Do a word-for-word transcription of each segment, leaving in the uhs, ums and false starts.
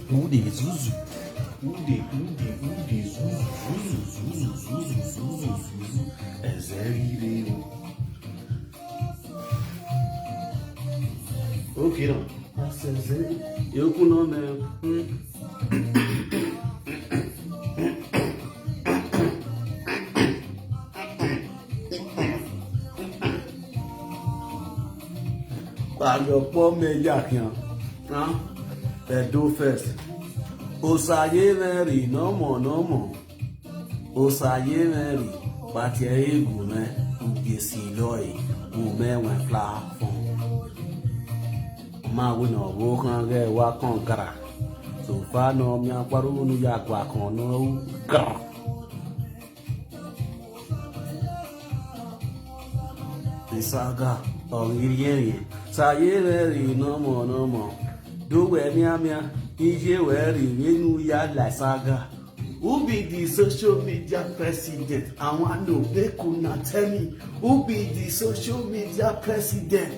Who dey zuzu? Who dey, who dey, who dey zuzu, zuzu, zuzu, zuzu, zuzu, zuzu? Ezeri o. Okay now. Asese. Yoku no me. Hmm. Pàjọpọ̀ mẹ́jà kan. Huh? Edo first. Osaye mẹ́rin nọ́mọ̀ nọ́mọ̀. Osaye mẹ́rin pàtẹ eégún mẹ́. Ugesi lọ́ọ̀yì. Gùnmẹ́ wẹ̀ fla fún. Máa wo nà owó kan rẹ̀ wá kàn gara. Sòfà nà mí apárò nù yàgò àkànnà ó gara. Isaga, ọ̀rìnrìn, ṣayé rẹ̀ rìn nọ́mọ̀nọ́mọ̀. Dówẹ̀ míámíá, iye wẹ̀ rìn nínú yàrá ìsaga. Who be the social media president? I wan know, make una tell me. Who be the social media president?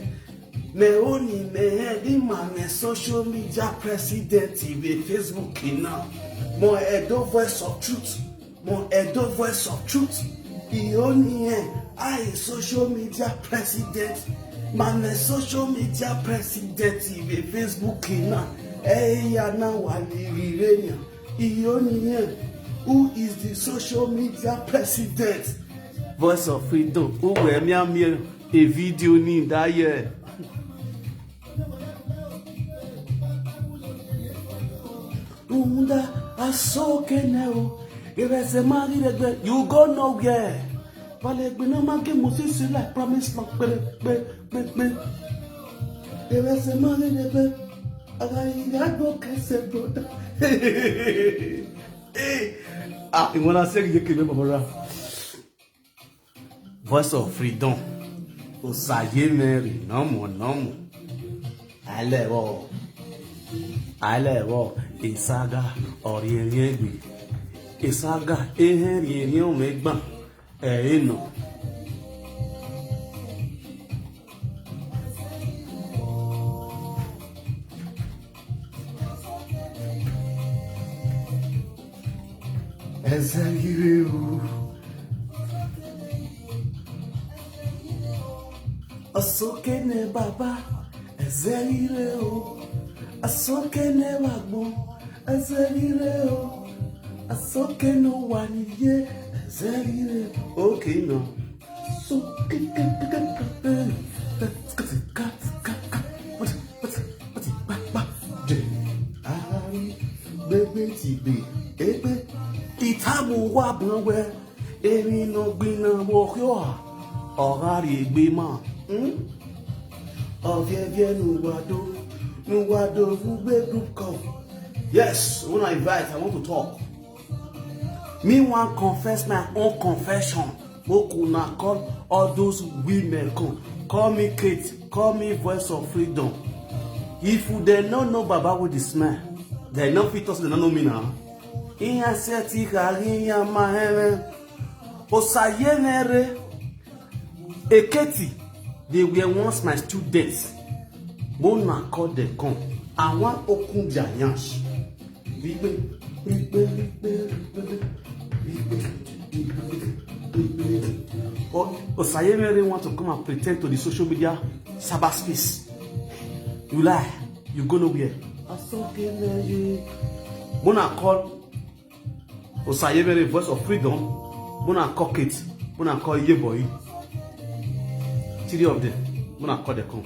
Meoni, Mehedi, ma me social media president ibe Facebook now. Mo Edo Voice of Truth. Mo Edo Voice of Truth. Ioni, eh, I social media president. Ma me social media president ibe Facebook now. Eh, ya na wa ni rirenya. Ioni, eh, who is the social media president? Voice of Freedom. Who were me, me, a video ni that year. Unda asoke ne o. If I say marry the girl, you go nowhere. But like we no man give Moses like promise, like pe, pe, pe, pe. If I say marry the girl, I go kese brother. Hey. Ah, you wanna say you give me, brother? Voice of Freedom. Osaye mẹ́rin nọ́mọ̀ nọ́mọ̀. Alẹ́wọ̀. Alẹ́wọ̀. Ìsága ọ̀rìn ẹ̀yìn ẹ̀gbìn. Ìsága ehẹ́rìn ẹ̀yìn ọ̀mọ̀ ẹ̀gbọ́n. Ẹ̀yìn nù. Ezeri o. Asokene baba, ezeri o. Asokene wagbo, ezeri o. Asokene waniye, ezeri. Okay now. So, gbegbe ti gbe egbe. Itamu wa bun we. Emi no gbin na wo kyo. Ogari egbe ma. Hmm? Ovie vie nu wado. Nu wado ugbe group come. Yes, when I invite, I want to talk. Me wan confess my own confession. Make una call all those women come. Call me Kate, call me Voice of Freedom. If you dey no know Baba with the smell, they no fit us, they no know me now. Iya seti kari iya mahere. Osaye mere. Eketi, they were once my students. Make una call them come. I wan open their yansh. O-, Osaye Mere want to come and pretend to the social media cyberspace. You lie. You go nowhere. Make una call Osaye Mere, Voice of Freedom. Make una call Kate. Make una call Yeboy. Three of them. Make una call them come.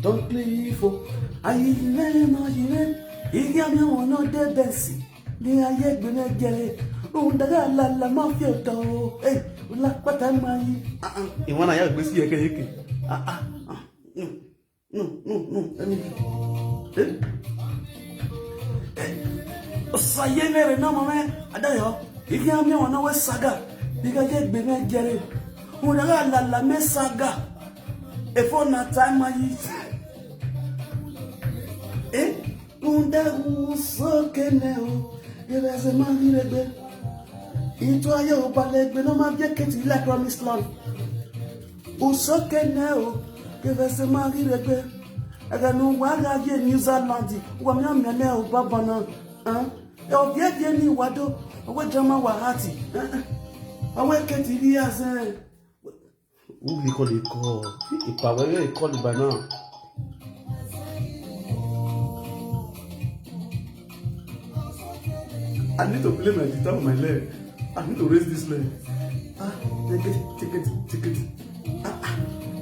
Don't play for. Ayi nene ma yi ne. Igi ami wọn no de bensi. Ni aye gbene gere. Undaga la la ma fi oto. Eh, ula pata ma yi. Ah ah. Iwana ya gbesi yeke yeke. Ah ah. Ah. No, no, no, no. Let me. Eh? Eh? Osaye mere no mame. Adayo. Igi ami wana we saga. Igi ge gbe me jere. Una ga la la me saga. Efo na time ayi. Eh? Unde uso kene o. Yebeze ma giregbe. Into ayo balegbe no ma je keti la promise land. Uso kene o. Yebeze ma giregbe. Aga no wa ga je New Zealand. Wa mi amene o baba na. Ah? E o die die ni wado. Owe jama wa hati. Eh, eh. Owe keti ri aze. Who he call he call? If I were he call by now. I need to play my guitar with my leg. I need to raise this leg. Ah, take it, take it, take it. Ah, ah.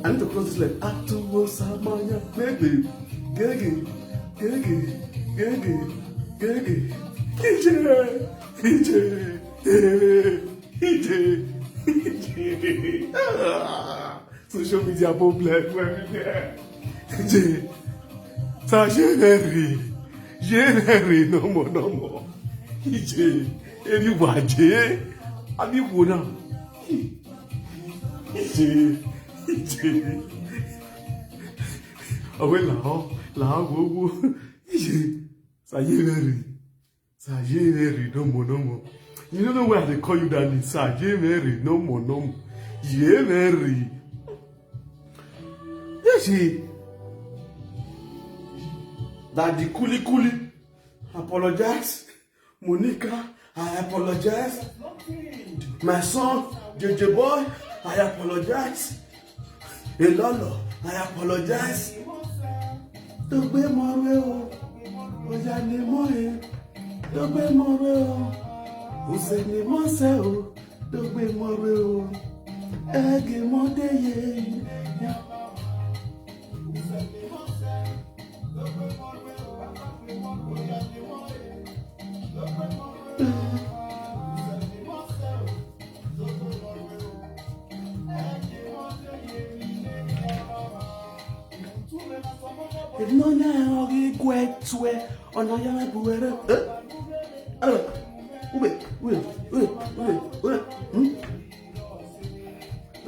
I need to cross this leg. Ah, to go Samaya. Baby. Gege. Gege. Gege. Gege. Ije. Ije. Ije. Ije. Ije. Ah. Social media problem everywhere. Ije. Sa Jerry. Jerry no more, no more. Ije. Eri waje. Abi wo na. Ije. Ije. Awe la ho, la ho wo wo. Ije. Sa Jerry. Saje Mary, no more, no more. You don't know why they call you that name. Saje Mary, no more, no more. Ye Mary. Yes, she. Daddy Kuli Kuli. Apologize. Monica, I apologize. My son, J J Boy, I apologize. Elolo, I apologize. Tó gbé mọ́rẹ́ o, ọjà ni mọ́ ẹ. Tó gbé mọ́rẹ́ o, ọ̀sẹ̀ ni mọ́ sẹ́ o. Tó gbé mọ́rẹ́ o, ẹ̀ẹ́gì mọ́dé yẹ. Nona ogi gwetwe, ona ya buere. Eh? Alo. Ube, ube, ube, ube, ube. Hmm?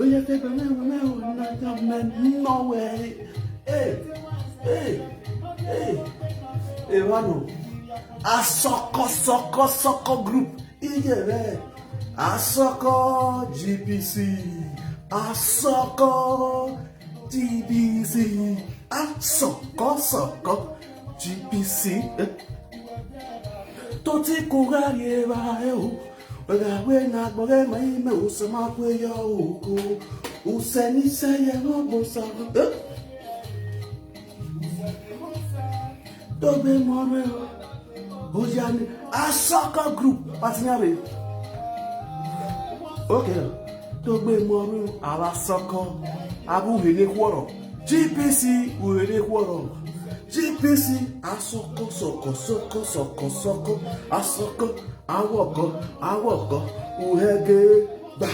Oye, te gbe me, me, me, na ya me, no way. Hey, hey, hey, hey, wano. Asoko, soko, soko group. Ije re. Asoko G P C. Asoko G P C. Asoko, soko G P C. Eh? Toti kugari eba e o. Oga we na gbore ma ime o se ma kwe yo oko. Use ni se ye no bo sa. Eh? Tó gbé mọ́rẹ́ o. Oya ni Asoko group, Patinyare. Okay. Tó gbé mọ́rẹ́ o. Asoko. Abu hene kworo. G P C, uhene kworo. G P C, Asoko, soko, soko, soko, soko. Asoko, awoko, awoko. Uhege, ba.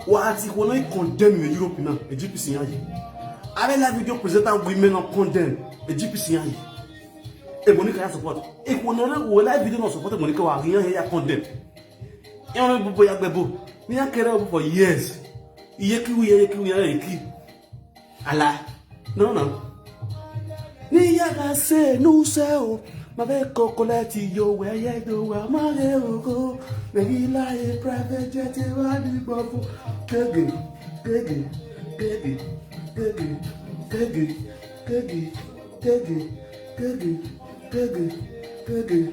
Wa ati ko no condemn in Europe na, e G P C yan yi. Are la video presenter women on condemn, e G P C yan yi. E Monica ya support. E ko no le wo la video no support Monica wa yan ya condemn. E on bubo ya gbebo. Ni ya kere for years. Iye ki wi, iye ki wi, iye ki. Ala. No, no. Ni ya ga se no se o. Ma be ko collect yo we ye do wa ma ge o go. Me gi la e private jet e wa di gbofo. Kege, kege, kege, kege, kege, kege, kege, kege, kege, kege,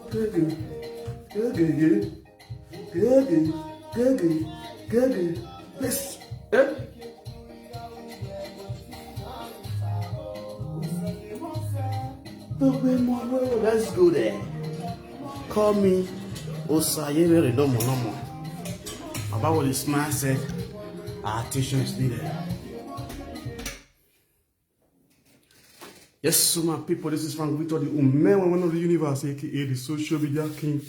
kege, kege, kege. Gege, gege, gege. Yes. Eh? Tó gbé mọ́rẹ́ o, let's go there. Call me Osaye Mary, no more, no more. About what the smile said, our attention is needed. Yes, so my people, this is Frank Victor, the Umewe, one of the universe, A K A the social media king.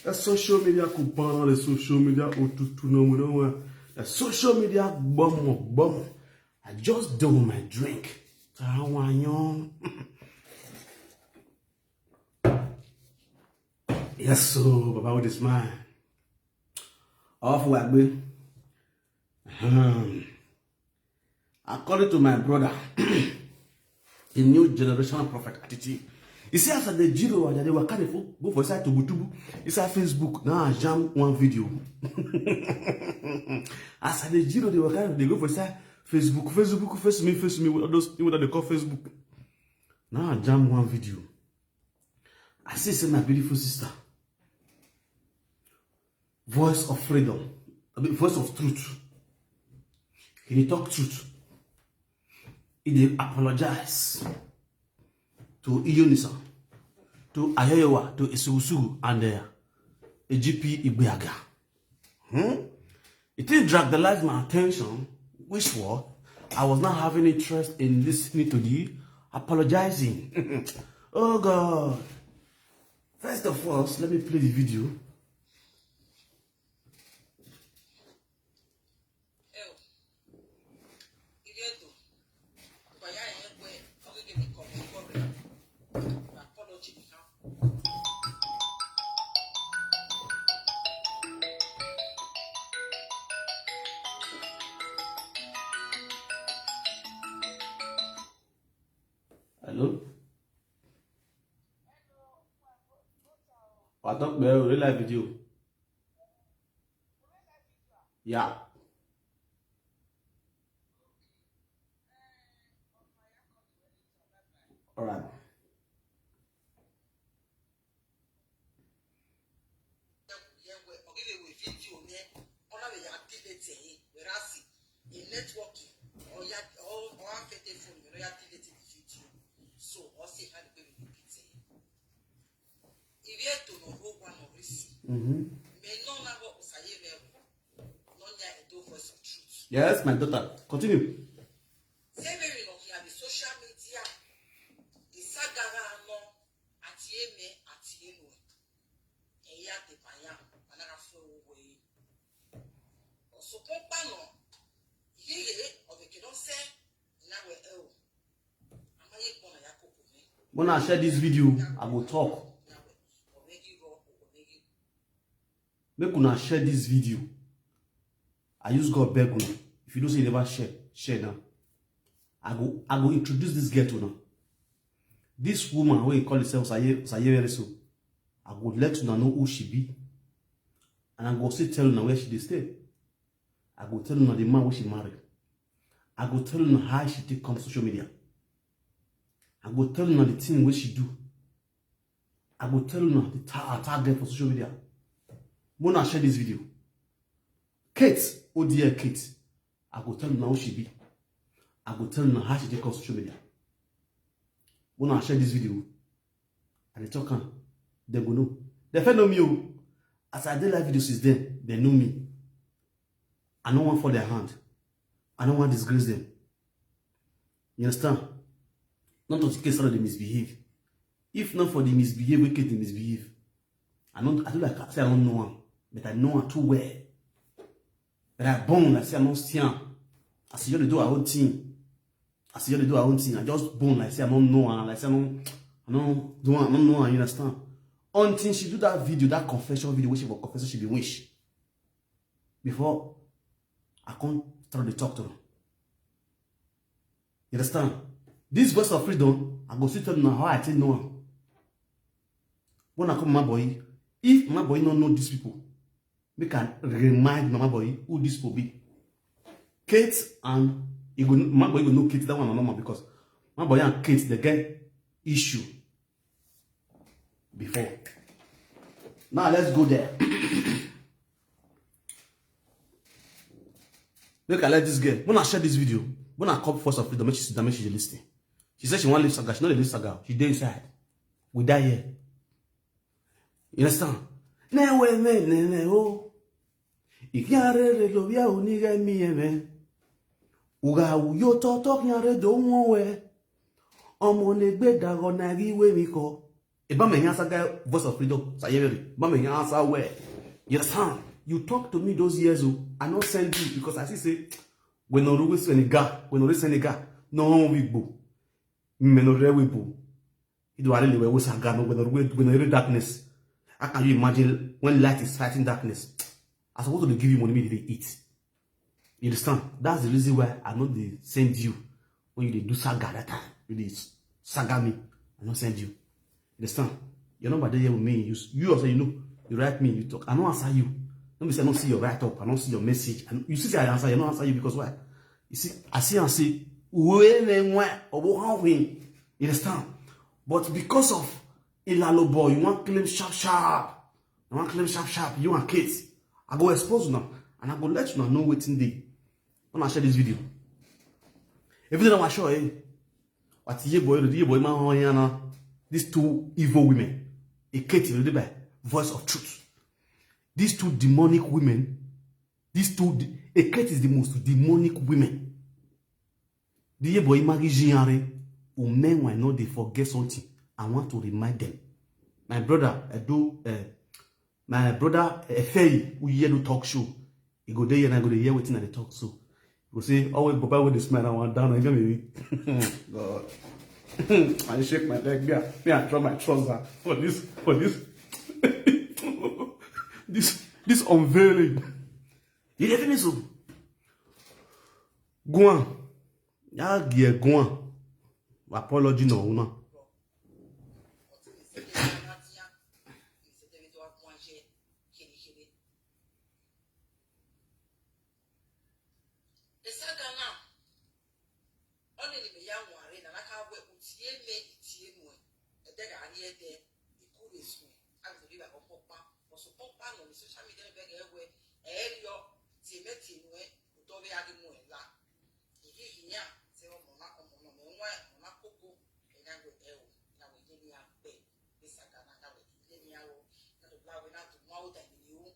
The social media kubana, the social media otutu no mo no mo. The social media gbomo gbomo. I just done my drink. Àwọn yan. Yes, so Baba with this man. Off Wagbe. Um, according to my brother, the new generation prophet attitude. You see, as I dey jiro, I dey waka dey fo-, go for inside tubutubu, inside Facebook. Now I jam one video. As I dey jiro, dey waka dey go for inside Facebook, Facebook, face me, face me, with all those things that they call Facebook. Now I jam one video. I see say my beautiful sister, voice of freedom, I mean, voice of truth. He dey talk truth. He dey apologize to Iyonisa, to Ayoyowa, to Isugusugu, and uh, A G P Igbeaga. Hmm? It did drag the life my attention, which what I was not having interest in listening to the apologizing. Oh God. First of all, let me play the video. Hello? I talk about real life video. Yeah. All right. Mm-hmm. Yes, my daughter. Continue. When I share this video, I go talk. Make una share this video. I use God beg una. If you don't say you never share, share now. I go, I go introduce this girl to now. This woman wey call herself Saye, Saye Vereso, I go let una know who she be. And I go still tell una where she dey stay. I go tell una the man wey she marry. I go tell una how she take come social media. I go tell una the thing wey she do. I go tell una the ta-, her target for social media. Mona share this video. Kate, oh dear Kate. I go tell una who she be. I go tell una how she take come social media. Mona share this video. I dey talk am. Dem go know. Dem fit know me o. As I dey live video since then, dem know me. I no wan fall their hand. I no wan disgrace them. You understand? Not to case how they misbehave. If not for the misbehave, wey Kate dey misbehave, I don't, I don't like say I don't know am, but I know am too well. But I born like say I don't see am. I see you dey do our own thing. I see you dey do our own thing. I just born like say I don't know am, like say I don't, I don't do am, I don't know am. You understand? Until she do that video, that confession video, which for confession she be wish. Before I come try to talk to her. You understand? This voice of freedom, I go still tell you now how I take know am. When I come, my boy, if my boy no know these people, make I remind my boy who this people be. Kate and he go, my boy go know Kate. That one na normal because my boy and Kate they get issue before. Now let's go there. Make I let this girl. When I share this video, when I come first of freedom, make she sit down, make she dey listen. She said she wan leave Saga. She no dey leave Saga. She dey inside. We die here. You understand? Newe me nene o. Ikiarere lo bia onige mi eme. Uga uyo toto kiare do won we. Omo ne gbe dago na gi we mi ko. Eba me yan Saga voice of freedom. Sayeveri. Eba me yan sa we. You understand? You talk to me those years o. I no send you because I see say When no ruwe Senegal, when no ruwe Senegal, no home we bo. Me no re we bo. Ido are le we saga no when no ruwe when no ruwe darkness. How can you imagine when light is fighting darkness? I suppose to give you money me dey eat. You understand? That's the reason why I no dey send you when you dey do saga that time. You dey saga me. I no send you. You understand? Your number dey here with me. You you also you know. You write me. You talk. I no answer you. Let me say I no see your write up. I no see your message. And you see say I answer. I no answer you because why? You see, I see and say, "Where they went or how we." You understand? But because of Ilalo boy, you want claim sharp sharp. You want claim sharp sharp. You and Kate. I go expose now and I go let you know wetin dey. When I share this video, if you don't want show, eh? What ye boy, the ye boy, man, oh, yeah, now. These two evil women, Eketi, by voice of truth. These two demonic women, these two, de- Eketi is the most demonic women. The ye boy, Imagi Jinyare, who men why not they forget something. I want to remind them. My brother, I do, uh, my brother, Efei, who hear the talk show, he go there and I go to hear wetin I dey talk so. He go say, always Baba with the smile, I want down, I got me. God. I shake my leg, me, I- me, I draw my trouser for this, for this, this, this unveiling. You dey finish so? Go on. Ya gie go on. Apology no una. Esagana, ọ na-eme ya nware na n'aka we utie me itie mwe. Edega ari ede, ikure swe. Agụrụ ibe akpọkpọkpa, ọsọ kpọkpa nọ na social media ebe ga-ewe, erio, tie me tie nwe, ụtọ be adị mwe la. Ihihi ya, se ọmọ na ọmọ nọ me nwa, ọmọ na koko, ega gwe ewo, na we nye ya pe, Esagana na we nye ya wo, na do bla we na do mwa o da ni o,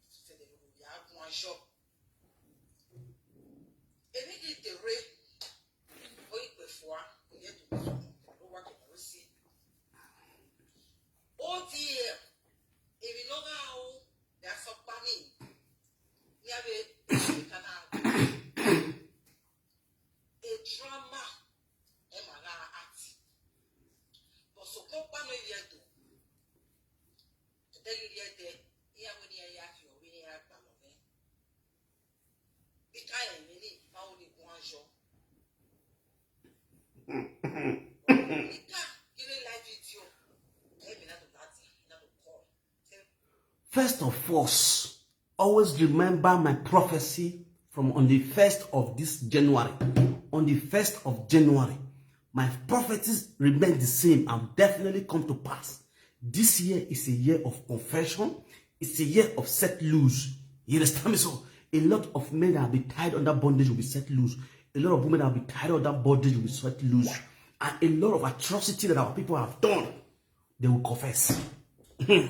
se de lo ya kun ajo. Emi di tere, o ipe fua, o ye do so, o wa ke lo si. O di e, emi no ga o, ya so pa ni. Ni a be, ka na, e drama, e ma ga ati. But so ko pa no ye do. Te ye de, ya we ni ya fi o, we ni ya pa lo me. Bika e mi ni, ma o ni kun ajo. Bika, give a live video. E mi na do that, na do call. First of all, always remember my prophecy from on the first of this January. On the first of January, my prophecies remain the same and definitely come to pass. This year is a year of confession. It's a year of set loose. You understand me? So a lot of men that have been tied under bondage will be set loose. A lot of women that have been tied under bondage will be set loose. And a lot of atrocity that our people have done, they will confess.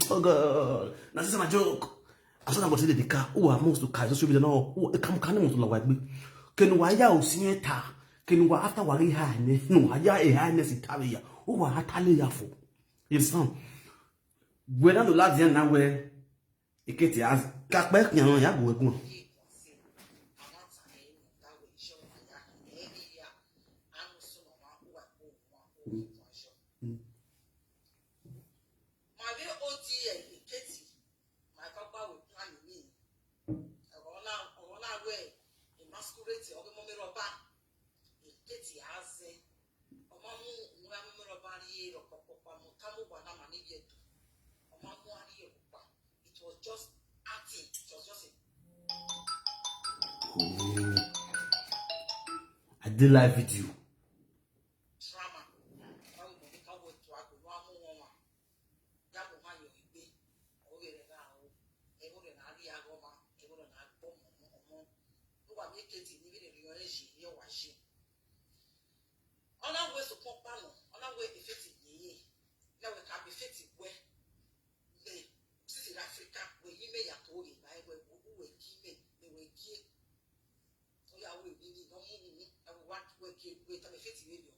Oh God, na this is my joke. I saw that was the car. Oh, I must to carry social media now. Oh, come can must to like me. Can why ya o sieta? Can why after wari highness? No, ya a highness Italia. Oh, wa Italia for. You understand? Whether the last year now where Ekete as kakpe kyan ya go egun. Mave O T A Ekete, my papa will plan me. Ọ̀rọ̀ náà, ọ̀rọ̀ náà wẹ̀, a masquerade, ọ̀rọ̀ mọ́mí rọ̀bà. Ekete azẹ. Ọmọ mú, mú amú rọ̀bà rí èrò pọ̀pọ̀pọ̀, mú ká mú wà náà mà níbi ẹ̀dùn. Ọmọ mú àrí èrò pa. It was just acting. It was just a I did live video. Drama. Báwo mo ní ká wọ ètò àgbò wọn mú wọn wà? Yàgò máa yọ ìgbé. Ọ̀rẹ́ rẹ̀ náà o. Ẹ̀rọ rẹ̀ náà rí àgọ́ ma. Ẹ̀rọ rẹ̀ náà gbọ́ mọ̀ mọ́ ọmọ. Ló wà ní Ekete níbi lè rí ọ̀rẹ́ yìí ní ọ̀wá ṣe. Ọ̀nà wo èso pọ́n pànà? Ọ̀nà wo èfẹ́tì yìí? Náà wẹ̀ ká bí fẹ́tì wẹ̀. Me, this is Africa. Wẹ̀ yí mẹ́ yàtọ̀ òye báyìí wẹ̀ wẹ̀ kí mẹ́ mẹ́ wẹ̀ kí. Oya we ni ni no mu mu na we wa we ke we ta me feti we yo.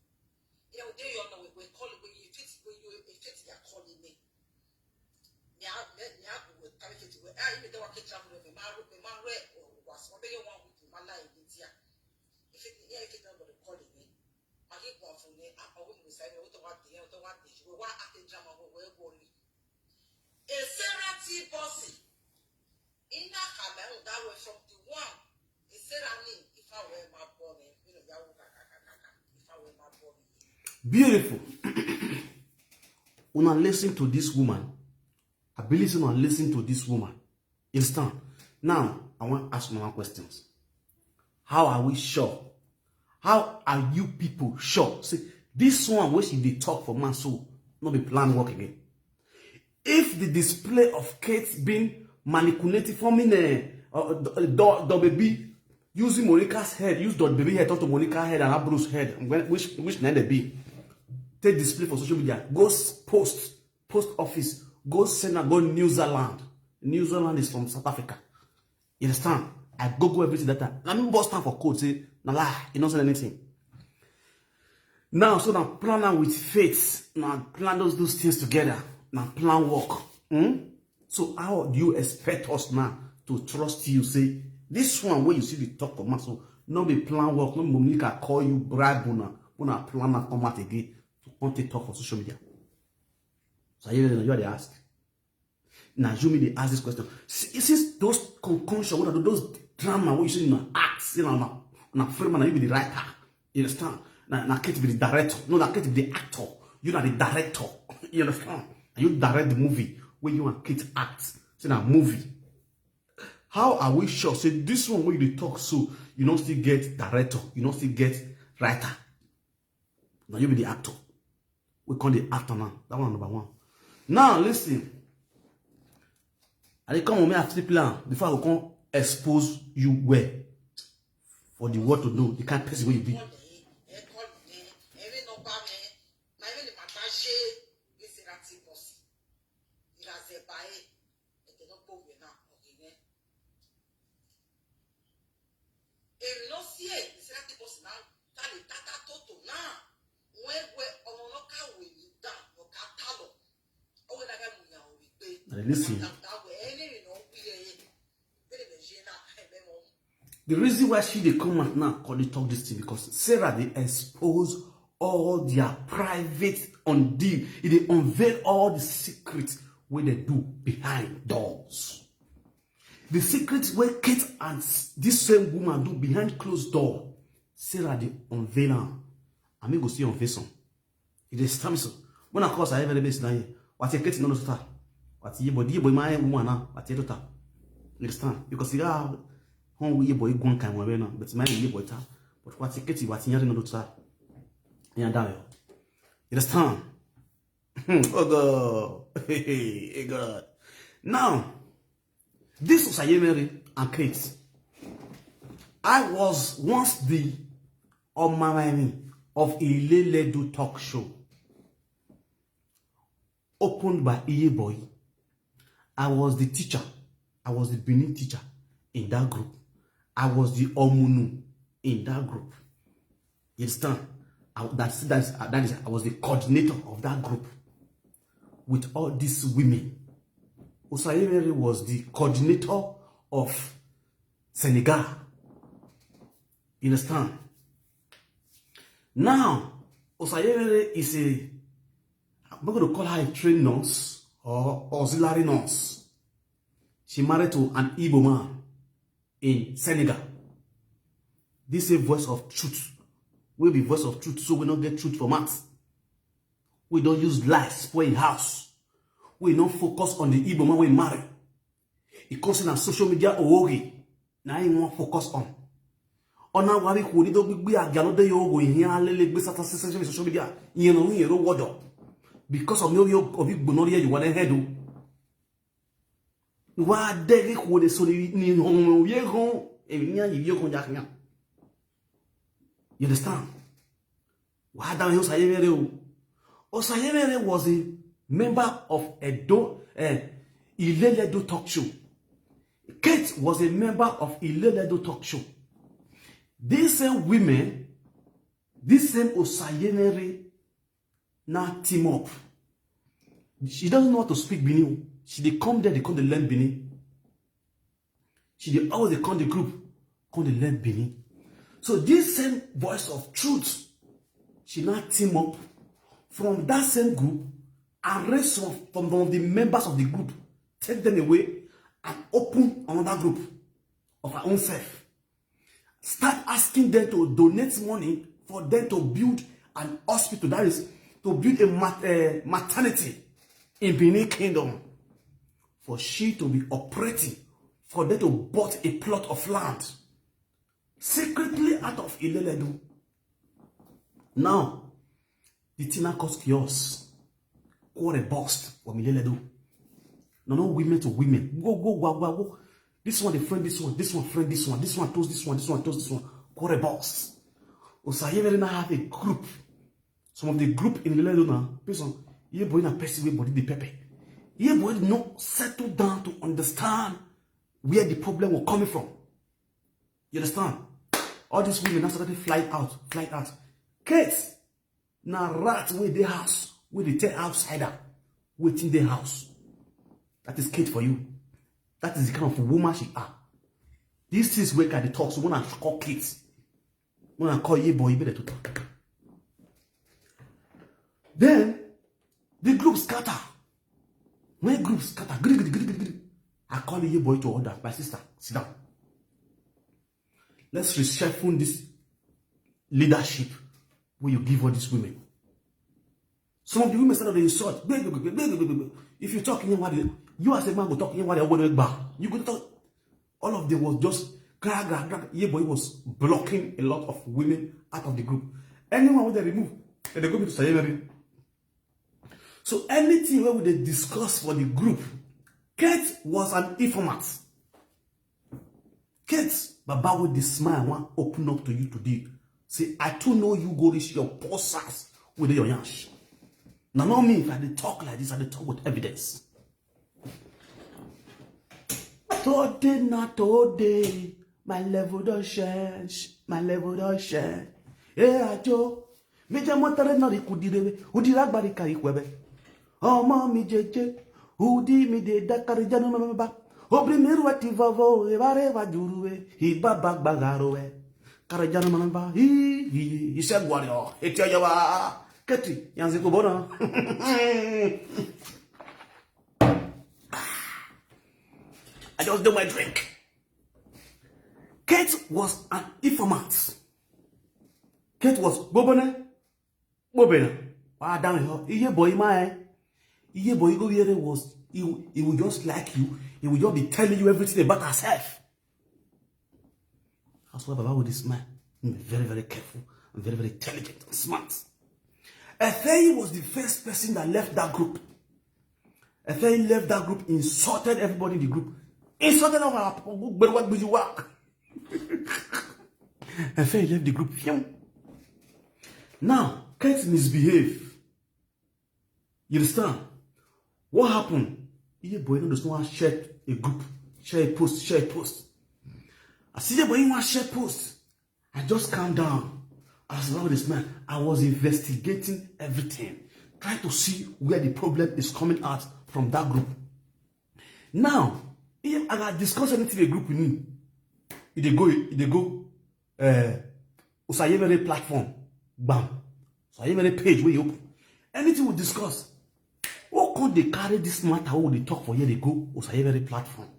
Ya o de yo na we we call we ye feti we yo e feti ya call me. Ni a me ni a we ta me feti we. Ah, me de wa ke travel me ma ro me ma re o wa so be yo wa we ma la e ni dia. Kid- yeah, kid number the call me. Magi kwa fune apa win beside me. What what the what the what at the drama what we're going. A Sarah T bossy. In that Cameroon that way from the one. The Sarah me if I were my boy, you know, Yahoo kaka kaka. If I were my boy. Beautiful. Una listen to this woman. I believe una listen to this woman. You understand? Now, I want to ask more questions. How are we sure? How are you people sure? See, this one wey she dey talk for man so no be plan work again. If the display of Kate being manipulated, forming a uh, uh, dot baby, using Monica's head, use dot baby head, talk to Monica's head and Abro's head, when, which which na dey be, take display for social media, go s- post, post office, go send and go New Zealand. New Zealand is from South Africa. You understand? I go go everything that time. Let me bust time for code say na lie. You don't send anything. Now, so now plan am with faith. Now plan those those things together. Now plan work. Hmm? So how do you expect us now to trust you? Say this one where you see the talk of man so no be plan work. No Monica call you bribe una una plan and come out again to come take talk for social media. So you know you are the ask. Now you me dey ask this question. Since those concoction, what are those drama where you see na act, you know, na na film and you be the writer. You understand? Now, now Kate be the director. No, now Kate be the actor. You are the director. You understand? And you direct the movie where you and Kate act. Say na movie. How are we sure? Say this one where you dey talk so you don't still get director, you don't still get writer. Now you be the actor. We call the actor now. That one number one. Now listen. I dey come on me after plan before I go come expose you well for the world to know the kind person wey you be. Èmi lọ sí ẹ̀ ìsirá tí mo sì máa ń tàlẹ̀ tátà tó tò náà wọ́n ẹ̀ wẹ́ ọmọ náà káwé ní dà ọ̀ká tà lọ ọwọ́ ẹ̀ lábẹ́ mu ìyàwó wípé Listen. Àtàwẹ̀ ẹ̀ ní ìrìnà wí ẹ̀ bẹ́ẹ̀ lè ṣe náà ẹ̀ bẹ́ẹ̀ mọ́. The reason why she dey come out now come dey talk this thing because Sarah dey expose all their private undeal. E dey unveil all the secrets wey they do behind doors. The secrets wey Kate and s- this same woman do behind closed door, Sarah dey unveil am. I mean go see unveil some. E dey stamp so. When I call Sarah every base na here, what you Kate no no star. What you boy, you boy my woman now, what you daughter. You understand? Because you are home with your boy one kind one now, but my your boy ta. But what you Kate, what you no daughter. Yeah, down. You understand? Oh God. Hey God. Now, this was Ayemere and Kate. I was once the Omamani of Ileledu talk show opened by Iyeboy. I was the teacher. I was the Benin teacher in that group. I was the Omunu in that group. You understand? I, that's, that's, that is, I was the coordinator of that group with all these women. Osayemere was the coordinator of Senegal. You understand? Now, Osayemere is a, I'm not going to call her a trained nurse or auxiliary nurse. She married to an Igbo man in Senegal. This is a voice of truth. We be voice of truth, so we don't get truth for math. We don't use lies spoil house. We don't focus on the Igbo man we marry. It comes in on social media owoge. Now you want focus on. Ona wari ko ni do gbigbe aga no de yo wo yin alele gbe sata sese social media. Yin no yin ro wodo. Because of your of you gbonori you want head o. Wa de ri ko de so ni ni hon ye hon e ni ayi ye hon ya kan. You understand? Wa da yo Osayemere o. Osayemere was a member of Edo uh, Ileledo talk show. Kate was a member of Ileledo talk show. These same women, this same Osayemere now team up. She doesn't know how to speak Benin. She dey come there, they come dey learn Benin. She dey always dey come the group, come dey learn Benin. So this same Voice of Truth, she now team up from that same group and raise some from one of the members of the group, take them away and open another group of her own self. Start asking them to donate money for them to build an hospital, that is, to build a mat- uh, maternity in Benin Kingdom, for she to be operating, for them to bought a plot of land secretly out of Ileledo. Now, the thing now cause chaos. Quarrel burst from Ileledo. No, no, women to women. Go, go, go, go, go. This one, they friend this one. This one, friend this one. This one, toast this one. This one, toast this one. Quarrel burst. Osayemere now have a group. Some of the group in Ileledo now, based on, Yeboy na person wey body dey pepper. Yeboy no settle down to understand where the problem was coming from. You understand? All these women now started fly out, fly out. Kate, na rat wey dey house, wey dey tell outsider wetin dey house. That is Kate for you. That is the kind of woman she are. These things wey I dey talk, so when I call Kate, when I call Yeboy, you better to talk. Then the group scatter. When group scatter, giri, giri, giri, giri, giri, I call Yeboy to order, my sister, sit down. Let's reshuffle this leadership wey you give all these women. Some of the women started to insult. Gbe, gbe, gbe, gbe, gbe, gbe, gbe. If you talk in what, you as a man go talk in what, you go talk. All of them was just gra, gra, gra. Yeboy was blocking a lot of women out of the group. Anyone wey dem remove, dem dey go meet Osayemere. So anything wey we dey discuss for the group, Kate was an informant. Kate, Baba with the smile, wan open up to you today. Say, I too know you go reach your poor ass with your yansh. Now, not me, if I dey talk like this, I dey talk with evidence. Today na today, my level don change, my level don change. Hey, Ajo, mi je mo tare na ri kudire we, udira gbari ka ikwebe. Ọmọ mi jeje, udi mi de da kare janu mama ba. Obri mi ruwa ti vovo, e bare wa juru we, hi baba gbagaro we. Kare janu mama ba, hi, hi, hi, ise gwari o, eti oyo wa. Keti, yanzi ko bona. I just do my drink. Kate was an informant. Kate was bobone, bobene. Wa down here. Iye boy, my, Iye boy go here was, he, he will just like you. He will just be telling you everything about herself. That's why Baba with this man, be very, very careful and very, very intelligent and smart. Efeyi was the first person that left that group. Efeyi left that group, insulted everybody in the group. Insulted our people. Efeyi left the group. Phew. Now, Kate misbehave. You understand? What happened? Iye boy no just wan share a group, share a post, share a post. I see Iye boy wan share post. I just calm down. As well this man, I was investigating everything, trying to see where the problem is coming out from that group. Now, if I got discuss anything the group we need, it dey go, it dey go, uh, Osayemere platform, bam. Osayemere page wey you open. Anything we discuss, who come dey carry this matter wey we dey talk for here dey go Osayemere platform?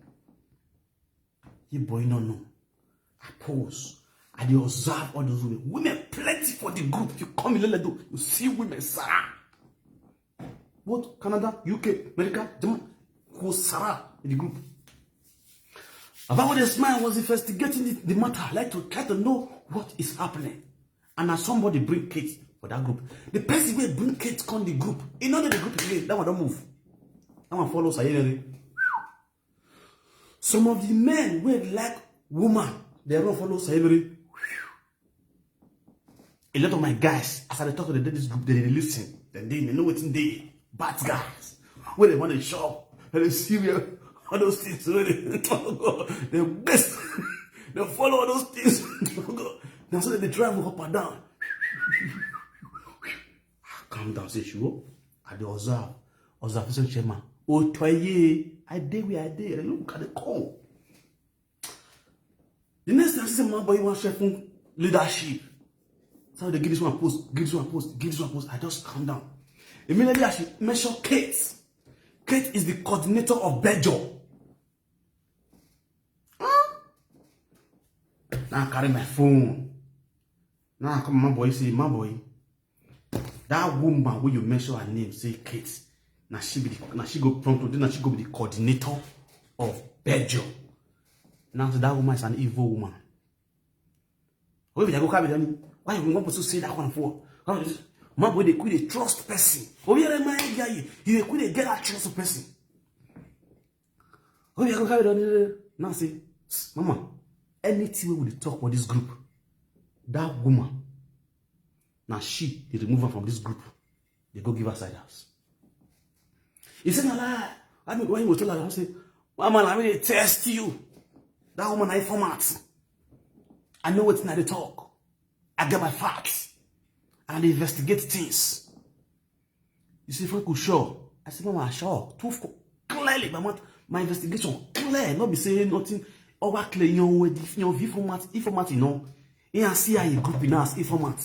Iye boy no know. I pause. I dey observe all those women. Women plenty for the group. You come Ileledo, you see women, Sarah. Both Canada, U K, America, Germany, go Sarah in the group. About when this man was investigating the, the matter, like to try to know what is happening. And as somebody bring Kate for that group. The person wey bring Kate come the group, e no dey the group again. That one don move. That one follow Osayemere. Some of the men wey like woman, they run follow Osayemere. A lot of my guys, as I dey talk to them, this group, they dey listen. Then they, they know wetin dey. Bad guys. Wey dey wan dey chop, wey dey serious. All those things, wey dey, oh God, they best. They follow all those things. Oh God. Na so they dey drive up and down. Calm down, say, Shugo. I dey observe. Observation chairman. Otoye, I dey where I dey. I look at the call. The next thing I see, my boy wan share phone leadership. So they give this one post, give this one post, give this one post. I just calm down. Immediately, I should mention Kate. Kate is the coordinator of Bejo. Huh? Now I carry my phone. Now I come, my boy, say, my boy, that woman wey you mention her name, say Kate. Now she be the, now she go prompt today. Now she go be the coordinator of Bejo. Now that woman is an evil woman. Why you go carry them? Why you want to say that one for? My boy, they could a trust person. Oh yeah, my guy, you could get that trust person. Oh yeah, go carry them. Now say, mama, anything we will talk for this group, that woman, now she they remove her from this group. They go give her side house. He said, "No lie." I mean, when he was told, I say, "Mama, I mean, they test you. That woman, I format. I know what's not the talk. I get my facts. And I investigate things." You see, Frank was sure. I said, "Mama, sure. Too clearly, my, my investigation clear. Not be saying nothing. Over clear, you know, with your V format, E format, you know. He and C I A group in us, E format.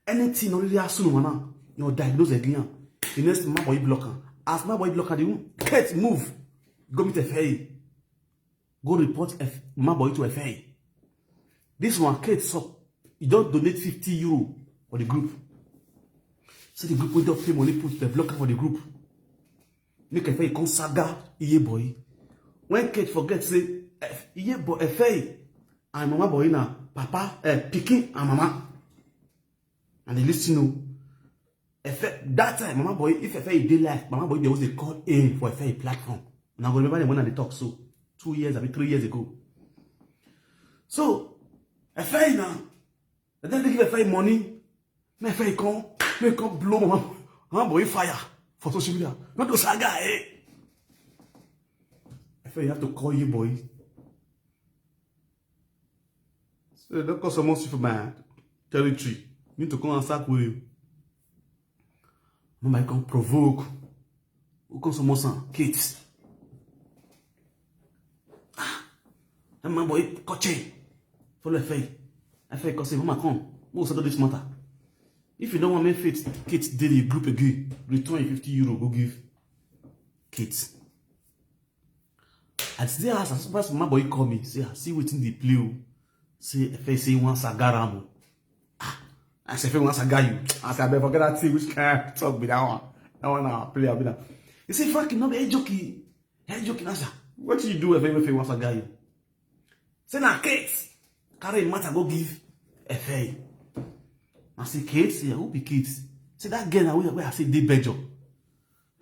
Anything already as soon as you diagnose again. The next my boy blocker. As my boy blocker, the Kate move. Go meet F A. Go report F, my boy to F A. This one, Kate, so you don't donate fifty euro for the group. So the group will just pay money, put the blocker for the group. Make F A come saga, yeah boy. When Kate forget, say, yeah boy, F A, and mama boy now, papa, uh, picking and mama. And they listen, oh. That time, mama boy, if F A did life, mama boy, they always call in for F A platform. Now, remember when they talk so two years, I mean, three years ago. So, F A now, and then they give F A money, make F A come, make come blow mama, mama boy fire for social media. Not to saga, eh? F A, you have to call you boy. So don't cause someone for my territory. You need to come and sack with you. No, I come provoke. Who come someone son? Kids. Ah, that my boy Koche. Follow F A. F A come say, "Mama, come. We'll settle this matter." If you don't want me fit, kids did the group again. Return fifty euro, go give kids. I still ask, as soon as my boy call me, say, "I see wetin dey play o." Say, "F A say one saga ram o." Ah, I say, "F A one saga you." I say, "I better forget that thing, which kind of talk be that one?" That one now play, I be that. He say, "Frankie, no be joking. Hey, joking, answer. What you do if F A one saga you?" Say, "Na Kate carry matter go give F A." I say, "Kate?" Say, "Who be Kate?" Say, "That girl now where, where I say dey Bejo."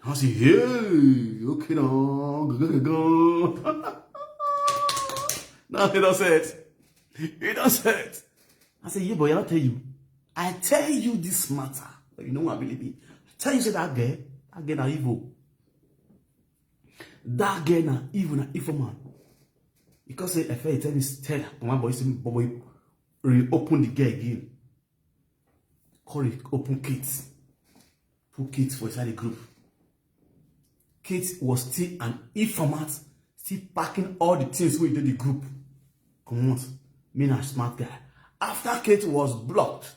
I say, "Hey, okay now, go, go, go, go." Now he don't say it. He don't say it. I say, "Yeah, boy, I don't tell you. I tell you this matter. But you know what I believe in. I tell you, say that girl, that girl na evil. That girl na evil, na evil man." Because say, F A tell me, tell my boy, say, "Boy, reopen the girl again." Corey open Kate. Put Kate for inside the group. Kate was still an informat, still packing all the things we did the group. Come on, me na smart guy. After Kate was blocked,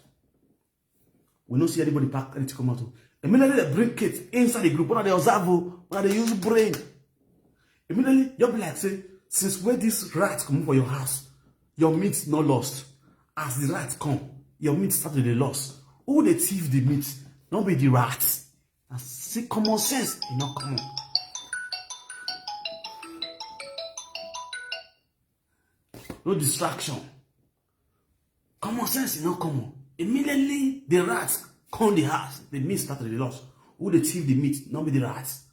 we no see anybody pack anything come out. Immediately they bring Kate inside the group. When they observe, when they use brain. Immediately, you'll be like, say, "Since where this rat come for your house, your meat not lost." As the rat come, your meat start to dey lost. Who dey thief the meat? Not be the rat. I see common sense, e not common. No distraction. Common sense, e not common. Immediately, the rats come the house, the meat start to dey lost. Who dey thief the meat? Not be the rats.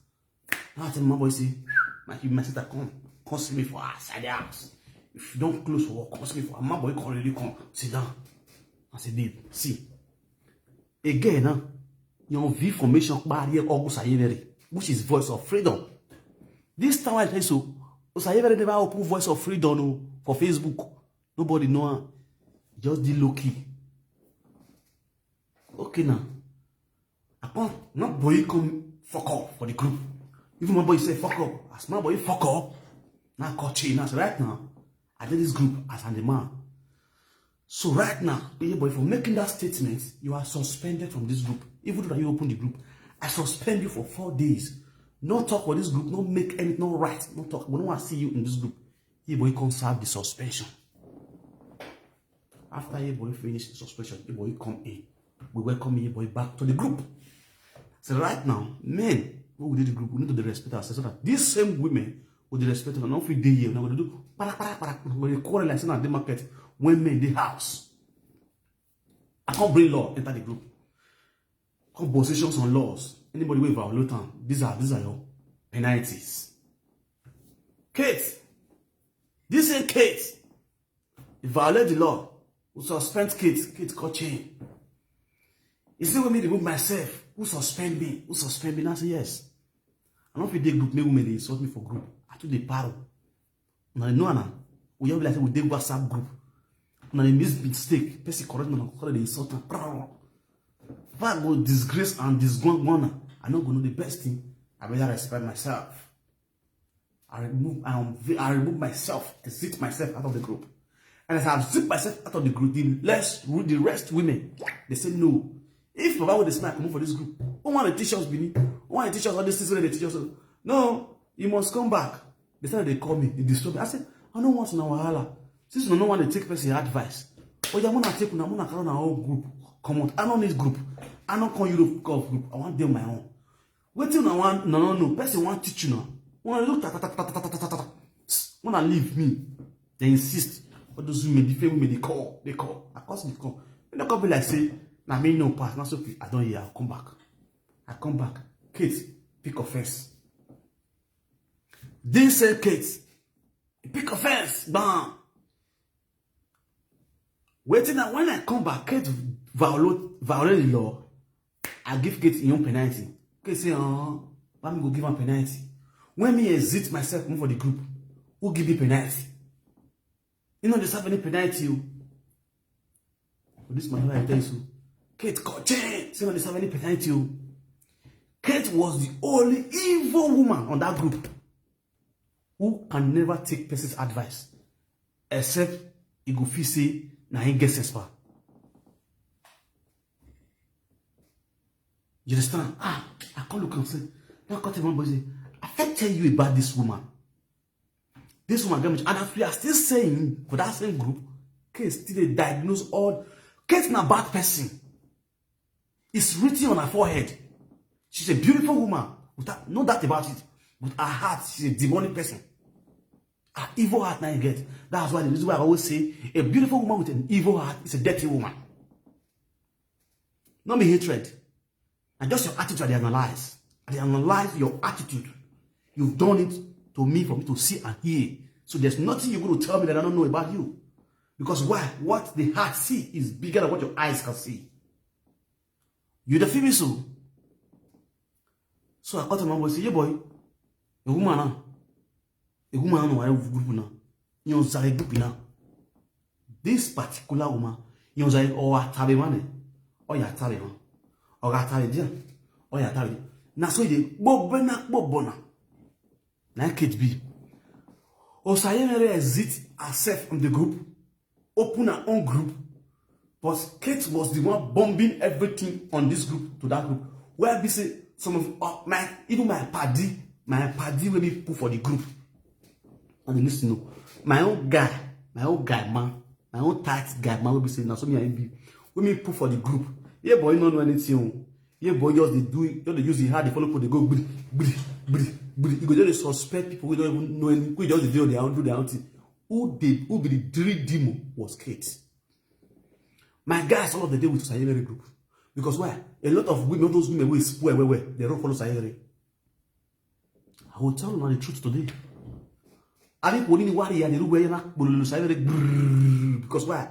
Now I tell my boy, say, "My, my sister, come, come see me for outside the house. If you don't close for work, come see me for." My boy come really come, sit down. I say, "Babe, see. Again, huh? Your V formation barrier August Ayevere, which is Voice of Freedom." This time I tell you so, Osayevere never open Voice of Freedom, oh, for Facebook. Nobody know am. Just dey low key. Okay now. I come, my boy come fuck up for the group. Even my boy say fuck up. As my boy fuck up, now I call chain. Now, so right now, I did this group as I'm the man. So right now, Yeboy, for making that statement, you are suspended from this group. Even though you open the group, I suspend you for four days. No talk for this group, no make any, no write, no talk. We don't want to see you in this group. Yeboy come serve the suspension. After Yeboy finish the suspension, Yeboy come in. We welcome Yeboy back to the group. So right now, men who did the group, we need to dey respect ourselves so that these same women will dey respect us. Not fit dey here, we go do para para para, we go dey quarrel like say na dey market when men dey house. I come bring law enter the group. Come positions on laws. Anybody wey violate am, these are these are your penalties. Kate, this ain't Kate. He violate the law. Who suspend Kate? Kate caught chain. You see when me remove myself, who suspend me? Who suspend me? Now I say yes. I don't feel they group make women they insult me for group. I too dey paro. Now you know now. We all be like say we dey WhatsApp group. Now they miss mistake. Person correct me, now call the insult. If I go disgrace and disgwangwana, I no go know the best thing. I better respect myself. I remove, I, unve- I remove myself, exit myself out of the group. And as I exit myself out of the group, the less the rest women, they say no. If Baba would smile, come for this group, who want to teach us, Bini? Who want to teach us all these things that they teach us? No, you must come back. They said they call me, they disturb me. I said, I don't want no wahala. Since you don't want to take person advice, oh yeah, I'm gonna take una, I'm gonna carry our own group. Come on, I don't need group. I don't call Europe call group. I want them my own. Wetin una wan una no know, person wan teach una. Una look ta ta ta ta ta ta ta ta ta. Una leave me. They insist. All those women, the fake women, they call, they call. I cause the call. They no come be like say na me no pass. Na so I don hear. I come back. I come back. Kate, pick offense. This same Kate, pick offense. Bam. Wetin na when I come back, Kate violate violate the law. I give Kate im own penalty. Kate say, uh, why me go give am penalty? When me exit myself, move for the group, who give me penalty? You know they serve any penalty. Oh. But this man I tell you so. Kate caught chain. Say no they serve any penalty. Oh. Kate was the only evil woman on that group who can never take person's advice except he go feel say na him get sense pa. You understand? Ah, I can't look and say, now cut him boy say, I can't tell you about this woman. This woman get me, and as we are still saying for that same group, Kate still dey diagnose all. Kate na bad person. It's written on her forehead. She's a beautiful woman. Without no doubt about it. But her heart, she's a demonic person. Her evil heart now you get. That's why the reason why I always say a beautiful woman with an evil heart is a dirty woman. Not be hatred. And just your attitude, I dey analyze. I dey analyze your attitude. You've done it to me for me to see and hear. So there's nothing you're going to tell me that I don't know about you. Because why? What the heart see is bigger than what your eyes can see. You the feel me so? So I caught him and say, yeah boy, a woman now. A woman now, I group now. You know, Zare group now. This particular woman, you know, Zare or Atabe man, or ya Atabe man, or Atabe dia, or ya Atabe. Now so they bobena bobona. Now Kate B. Osayemere exit herself from the group, open her own group, but Kate was the one bombing everything on this group to that group. Where be say some of uh, my even my paddy, my paddy wey me put for the group. And dey listen o. My own guy, my own guy man, my own tight guy man wey be say na so me and him be. Wey me put for the group. Yeah boy, no know anything o. Yeah boy, just dey do it, just dey use him hand dey follow people dey go gbiri gbiri gbiri gbiri. You go just dey suspect people wey don't even know any, wey just dey do their own, do their own thing. Who dey who be the real demon was Kate. My guys, all of the day with Sayemere group. Because why? A lot of women, all those women wey spoil well well, they don't follow Sayemere. I will tell you the truth today. I think when you worry and you wear na pololo Sayemere because why?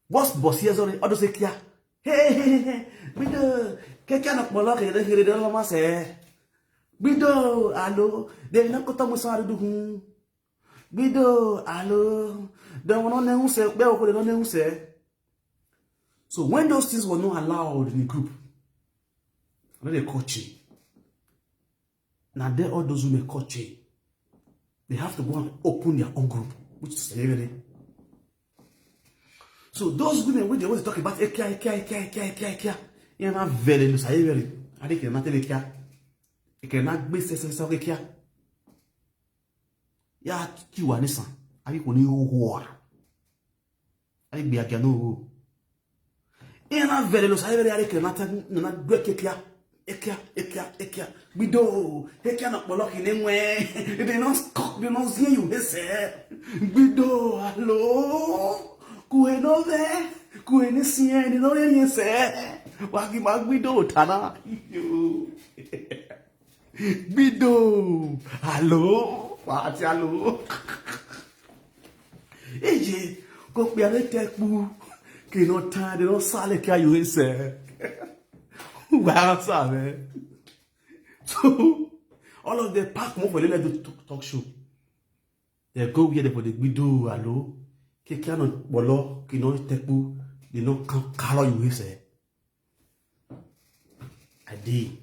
What's boss here sorry? Odo say kia. Hey, hey, hey, hey. Bido, keke na polo ke de here de lo ma se. Bido, alo, de na ko to mo sa du hun. Bido, alo, de won ne un se, be o ko de ne un se. So when those things were not allowed in the group, when they caught you, now there all those women caught you. They have to go and open their own group, which is Sayemere. So those women wey dey always talk about ekia, ekia, ekia, ekia, ekia, ekia, ya na vele lo saye vele. Ade ke na tele ekia. Eke na gbe se se se ekia. Ya ki wa ni san. Abi ko ni o ho. Abi gbe agia no ho. Ya na vele lo saye vele, ade ke na ta na gbe ekia. Ekia, ekia, ekia. Gbido, ekia na polo ki ne nwe. They no stop, they no see you, they say. Gbido, hello. Kuhe no ve, kuhe ni sie, ni no ye ni se. Wagi ma gbido tana. Yo. Gbido, hello. Wa ti hello. Eje, ko pe ale tepu. Ki no ta, they no sale ki ayo se. Wa sa me. So, all of them pack more for the talk, talk show. They go where they for the gbido, hello. Keke ano bolo, ki no tepu, they no can color you, he say. I did.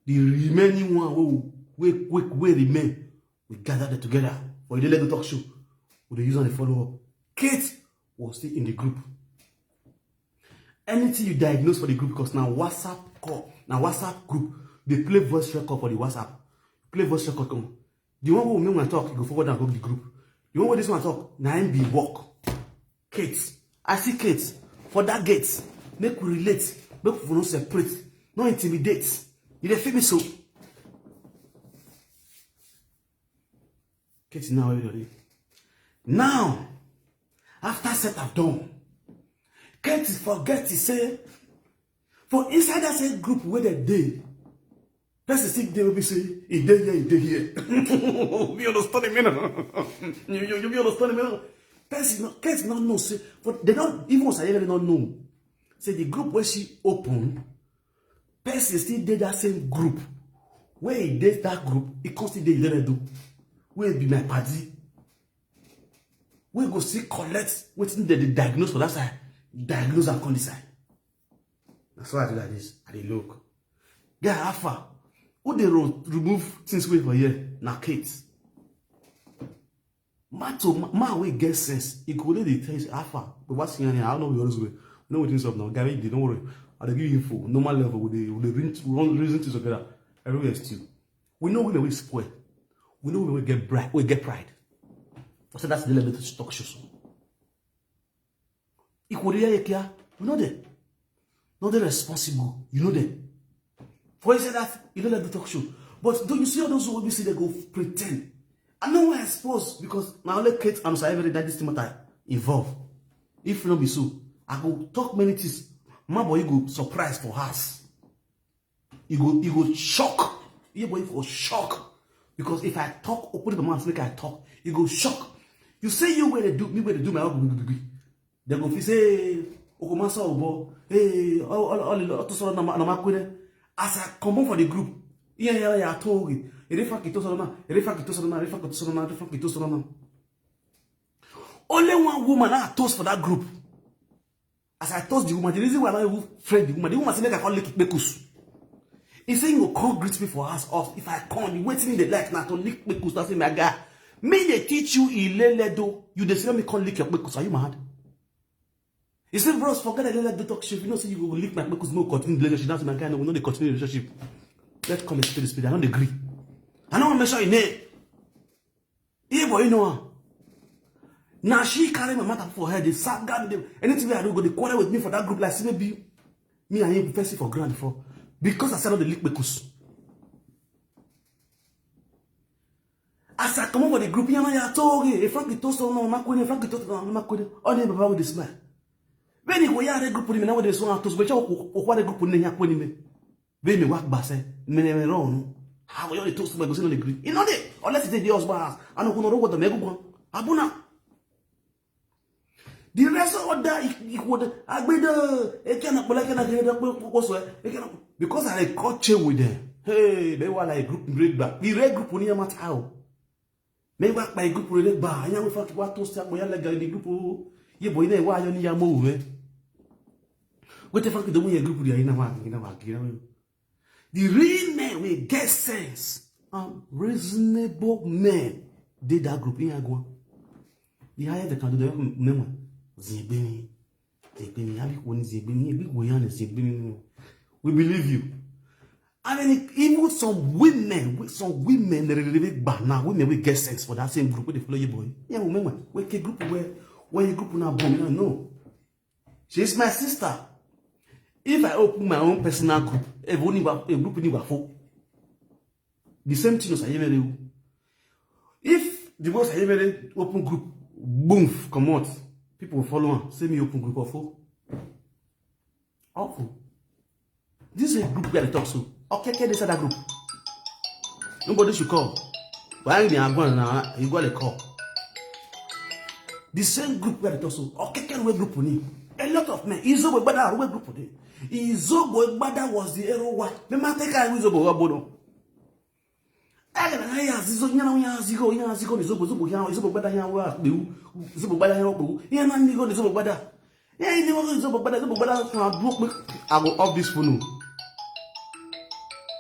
The remaining one, we, we, we, we remain. We gather them together for the Lego talk show. We dey use on the follow up. Kate was still in the group. Anything you diagnose for the group, because now WhatsApp call, now WhatsApp group, they play voice record for the WhatsApp. Play voice record come. The one who make una talk, you go forward and go the group. The one wey this one talk, na him be work. Kate, I see Kate for that gate. Make we relate, make we no separate, no intimidate. You dey feel me so? Kate now, everybody. Now, after set have done, Kate forget to say, for inside that same group where they dey, person still dey wey be say, "E dey here, e dey here." You understand me now? You, you, you understand me now? Person no, Kate no know say, but they don't even say they don't know. Say the group where she open, person still dey that same group. Where he dey that group, he come still dey Ileredo. Wey be my padi. Wey go still collect wetin dem dey diagnose for that side, diagnose am come this side. Na so I do like this, I dey look. Guy, how far? Who dey ro-, remove things wey for here? Na Kate. Man to ma-, man wey get sense, e go dey dey tell you, "How far?" But what's here? I don't know, we always wait. We know wetin sup now. Guy, wey dey, don't worry. I dey give you info. Normal level, we dey, we dey reason, we wan reason things together. Everywhere is still. We know women wey spoil. We know women wey get bright, wey get pride. I said that's the level to talk show so. Equally, yeah, yeah, we know them. Not the responsible, you know them. For you say that, you don't let the talk show. But do you see all those who will be see they go pretend? I know why I suppose, because na only Kate and Osaye Vere that this thing matter involve. If not be so, I go talk many things. My boy, you go surprise for us. You go, you go shock. Your boy go shock. Because if I talk, open the mouth, make I talk, you go shock. You say you where they do, me where they do my own. They go fit say, "Okomasa obo, hey, all, all, all, all, to solo na ma, na ma kwene." As I come up for the group, yeah, yeah, yeah, I told you. Ere fa kito solo na, ere fa kito solo na, ere fa kito solo na, ere fa kito solo na. Only one woman I toast for that group. As I toast the woman, the reason why I don't even friend the woman, the woman say, "Make I call lick pekus." He say, "You go come greet me for house." Of if I come, the waiting in the light now to lick pekus. That's my guy. Me, they teach you Ileledo. You dey say, "Let me come lick your pekus." Are you mad? He said, "Bros, forget that. Let the talk shit. You know, say you go lick my pekus, no continue the relationship." That's my guy. No, we know they continue the relationship. Let's come and speed the speed. I don't agree. I don't want to mention your name. Yeah, boy, you know her. Now she carry my matter for her. They sat down. They, anything I do, go they quarrel with me for that group. Like, see, maybe me and him person for ground before. Because I said, "Not the lick pekus." As I come over the group, yeah, man, I told you, if Frankie toast on my queen, if Frankie toast on my queen, all the people with the smile. When you go, yeah, the group with me, now with this one, toast, but you, what the group with me, yeah, queen me. When me walk by, say, me, me, me, run. How you toast my go, say, no, the group. You know, they, unless they, the husband house, I don't know what the mega one. Abuna. The rest of that, it, it would, I be the, it cannot, but I cannot get up, whatsoever. It cannot, because I got chill with them. Hey, they were like group break back. The red group, when you matter how. Me wa pa group re le gba, anya we fa ki wa to se apo ya le ga di group o. Ye boy na wa yo ni ya mo we. We te fa ki do mo ye group ri ayi na wa, ayi na wa, ayi na wa. The real men we get sense and reasonable men dey that group in Agua. The higher they can do, the better. Zigbini. Zigbini. Abi kò ní Zigbini. Abi kò yàn ní Zigbini. We believe you. I mean, even some women, some women, they really bad now. Women will get sense for that same group where they follow you, boy. Yeah, women, where a group where, where a group now, boy, no. She's my sister. If I open my own personal group, if only a group in Wafo, the same thing as I ever do. If the boss I ever open group, boom, come out, people will follow am. Say me open group of four. Awful. This is a group where they talk so. Okay, okay, this other group. Nobody should call. Why me I'm going now? You got a call. The same group where they talk so. Okay, okay, we group ni. A lot of men. Izobo Gbada we group ni. Izobo Gbada was the hero. Why? Me ma take a Izobo Gbada. Aga na ya zizo nyana ya zigo ya zigo ni zobo zobo ya zobo Gbada ya wa kpeu. Zobo Gbada ya kpeu. Ya na ni go ni zobo Gbada. Ya ni go ni zobo Gbada, zobo Gbada na block me. I go off this phone.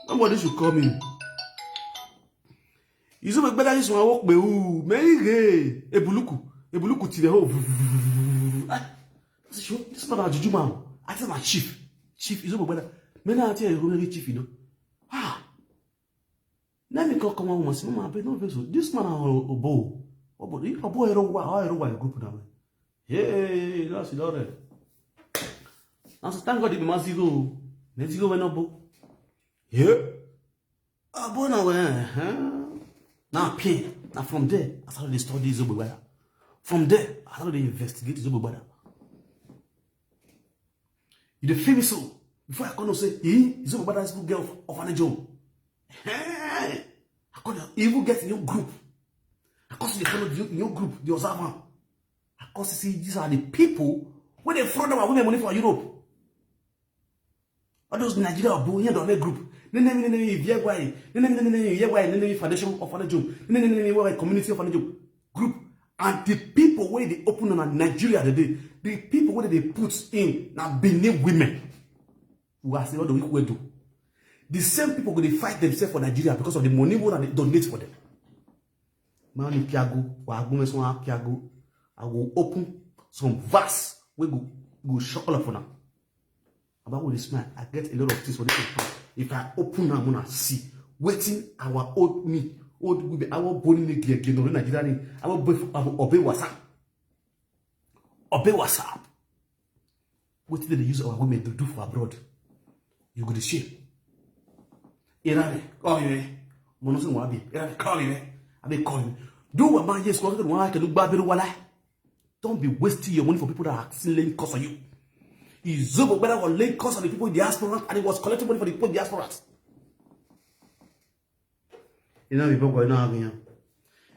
Nobody should call me. Izobo Gbada is wa wo kpeu. Me ge ebuluku. Ebuluku ti de ho. Ah. This man a juju man. I tell my chief. Chief Izobo Gbada. Me na tell you chief, you know. Ah. Let me call come one woman. Say, "Mama, abeg, no vex o. This man na obo. Obo, obo ero wa, how ero wa your group now?" Hey, that's it already. Now, so thank God the man zigo. Me zigo when obo. Yeah. Obo na we. Now pain. Now from there, I started to study Izobo Gbada. From there, I started to investigate Izobo Gbada. You dey feel me so? Before I come know say, eh, Izobo Gbada is good girl of orphanage home. Hey, I come dey even get new group. I come see the fellow new group, the observer. I come see say these are the people wey dey fraud our women money for Europe. All those Nigeria obo here don make group. Nene mi nene mi vie gwai. Nene mi nene mi vie gwai. Nene mi foundation of foundation. Nene mi nene mi why community of foundation group. And the people wey dey open na Nigeria today, the people wey dey put in na Benin women. We are saying all the weak wey do. The same people go dey fight themselves for Nigeria because of the money wey dem donate for them. Mami Kiago, wa agbon mesun Kiago. I go open some verse wey go go shock all of una. About with this man, I get a lot of things for this man. If I open am, una see wetin our old me, old women, our born in the Nigeria, our boy, our obe wasa, obe wasa. Wetin dem dey use our women to do for abroad? You go dey shame. Irare, call me. Mo no say wa bi. Irare, call me. I be call me. Do what man yes, call me. Wa ke do gba beru wala. Don't be wasting your money for people that are still laying curse on you. Izobo Gbada was laying curse on the people in diaspora and he was collecting money for the people in diaspora. You know, people going on here.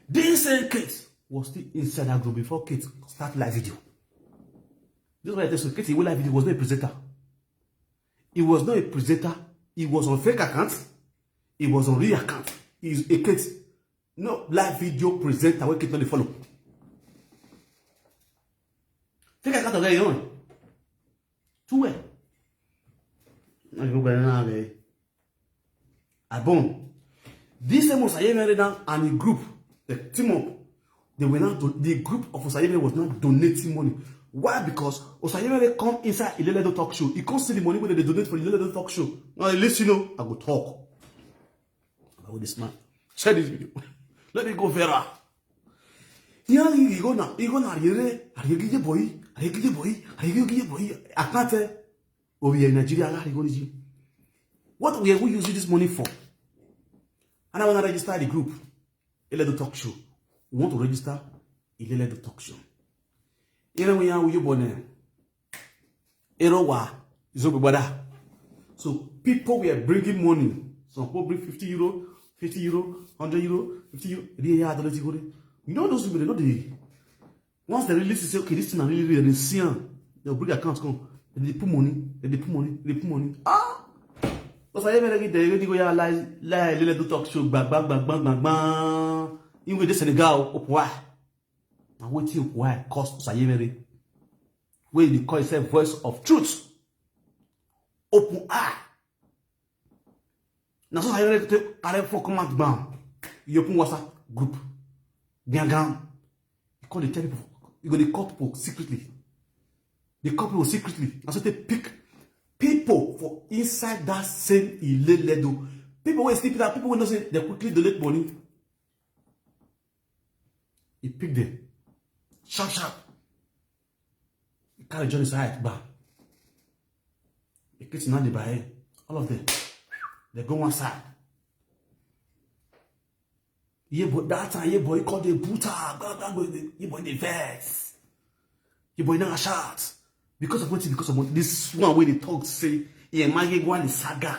This same Kate was still inside that group before Kate start live video. This is why I tell you, Kate, he live video was not a presenter. He was not a presenter. He was on fake account. He was on real account. He's a Kate. No live video presenter wey Kate no dey follow. Fake account of your own. Too well. Na you go na be. Abon. This same Osayemere now and the group, the team up, they were not do- the group of Osayemere was not donating money. Why? Because Osayemere come inside Ileledo talk show. He come see the money wey dem dey donate for Ileledo talk show. Now listen o, I go talk. About this man. Share this video. Let me go viral. Yeah, you go now. You go now. Yere, are you gije boy? Are you gije boy? Are you gije boy? I can't tell. Oh yeah, Nigeria. Are you going to? What we are we using this money for? And I want to register the group. Ileledo talk show. We want to register Ileledo talk show. You know we are you born. Ero wa Izobo Gbada. So people were bringing money. Some people bring fifty euro, fifty euro, hundred euro, fifty euro. They are the go. You know those people, they know they once they release it, say, okay, this thing is really real. They see am. They'll bring accounts come. They put money. They put money. They put money. Ah! Because I even get the go ya lie lie little talk show bang bang bang bang bang bang. Even this Senegal, Opwa. Now wait till why cost Osayemere. Where they call himself voice of truth. Open eye. Now so Osayemere take carry for come out bam. You open WhatsApp group. Gang gang. You call the tell people. You go to call people secretly. They call people secretly. And so they pick people for inside that same Ileledo. People wey sleep that people wey know say they quickly donate money. He pick them. Sharp, sharp. He carry Johnny side, bam. He kiss Nandi by all of them. They go one side. Yeah, but that time, yeah, boy, called the brutal. Go, go, go, yeah, boy, the vex. Yeah, boy, now shout. Because of what? Because of what? This one where they talk, say, yeah, man, you go on the saga.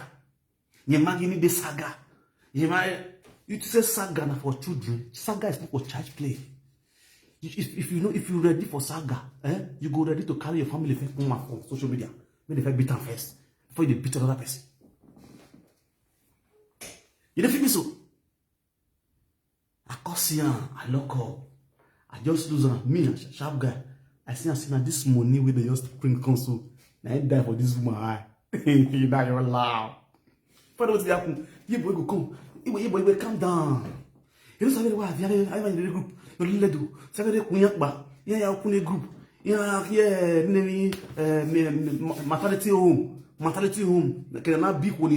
Yeah, man, you need the saga. Yeah, man, you to say saga na for children. Saga is not for child play. If, if you know, if you're ready for saga, eh, you go ready to carry your family first, come out for social media. When they first beat them first, before you beat another person. You don't feel me so? I come see am, I lock up. I just lose am. Me, a sharp guy. I see am, see na this money wey dey just bring come so. Na him die for this woman eye. You now your laugh. Father, wetin dey happen? Ye boy go come. Ye boy, ye boy, ye boy, calm down. You know something why I have in the group? You little do. Something kunyakba. Yeah, yeah, open a group. Yeah, yeah, name uh, maternity home. Maternity home. Can I be one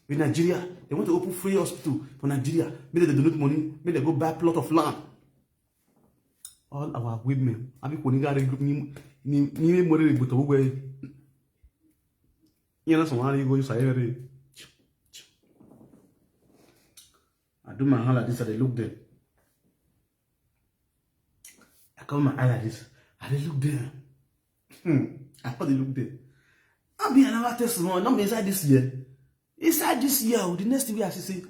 in Nigeria? They want to open free hospital for Nigeria. Maybe they donate money. Maybe they go buy plot of land. All our women, I mean, when you got a group, ni ni ni more but away. You know, someone you go, you say, "Hey." I do my hand like this, I dey look them. I come my eye like this, I dey look them. Hmm. I come dey look them. I be another testimony, not inside this year. Inside this year, oh, the next thing we have to say,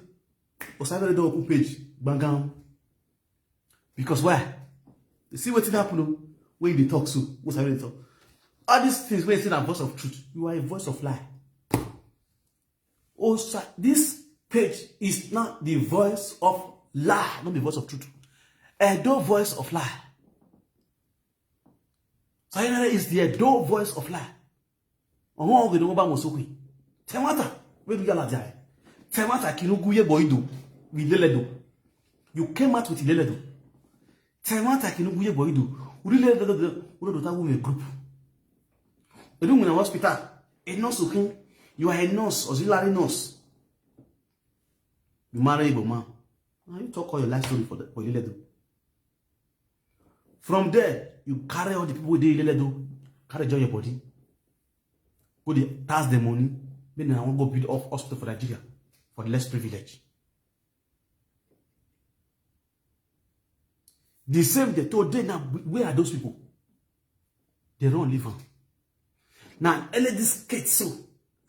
Osabere don open page, bangam. Because why? You see wetin happen o, when you dey talk so, Osabere dey talk. All these things wey you say na voice of truth, you are a voice of lie. Osa, this page is not the voice of lie, not the voice of truth. Edo voice of lie. Sayonara is the Edo voice of lie. Ọ̀hún ọ̀gẹ̀dẹ̀ wọn bá wọn sókè. Tẹ̀wọ́tà, wẹ́n yàrá jà ẹ̀. Tẹ̀wọ́tà kìnnìkú yẹ bọ̀ ìdò, ìlélẹ́dọ̀. You came out with ìlélẹ́dọ̀. Tẹ̀wọ́tà kìnnìkú yẹ bọ̀ ìdò. Orílẹ̀-èdè, orílẹ̀-èdè táwọn women group. Edu in a hospital. A nurse, okay? You are a nurse, auxiliary nurse. You marry Igbo man. Now you talk all your life story for the for Ileledo. From there, you carry all the people wey dey Ileledo, carry join your body. Go dey tax the money. Make na wan go build off hospital for Nigeria for the less privilege. The same day, today now, where are those people? They don't live on. Now, L A this Kate so,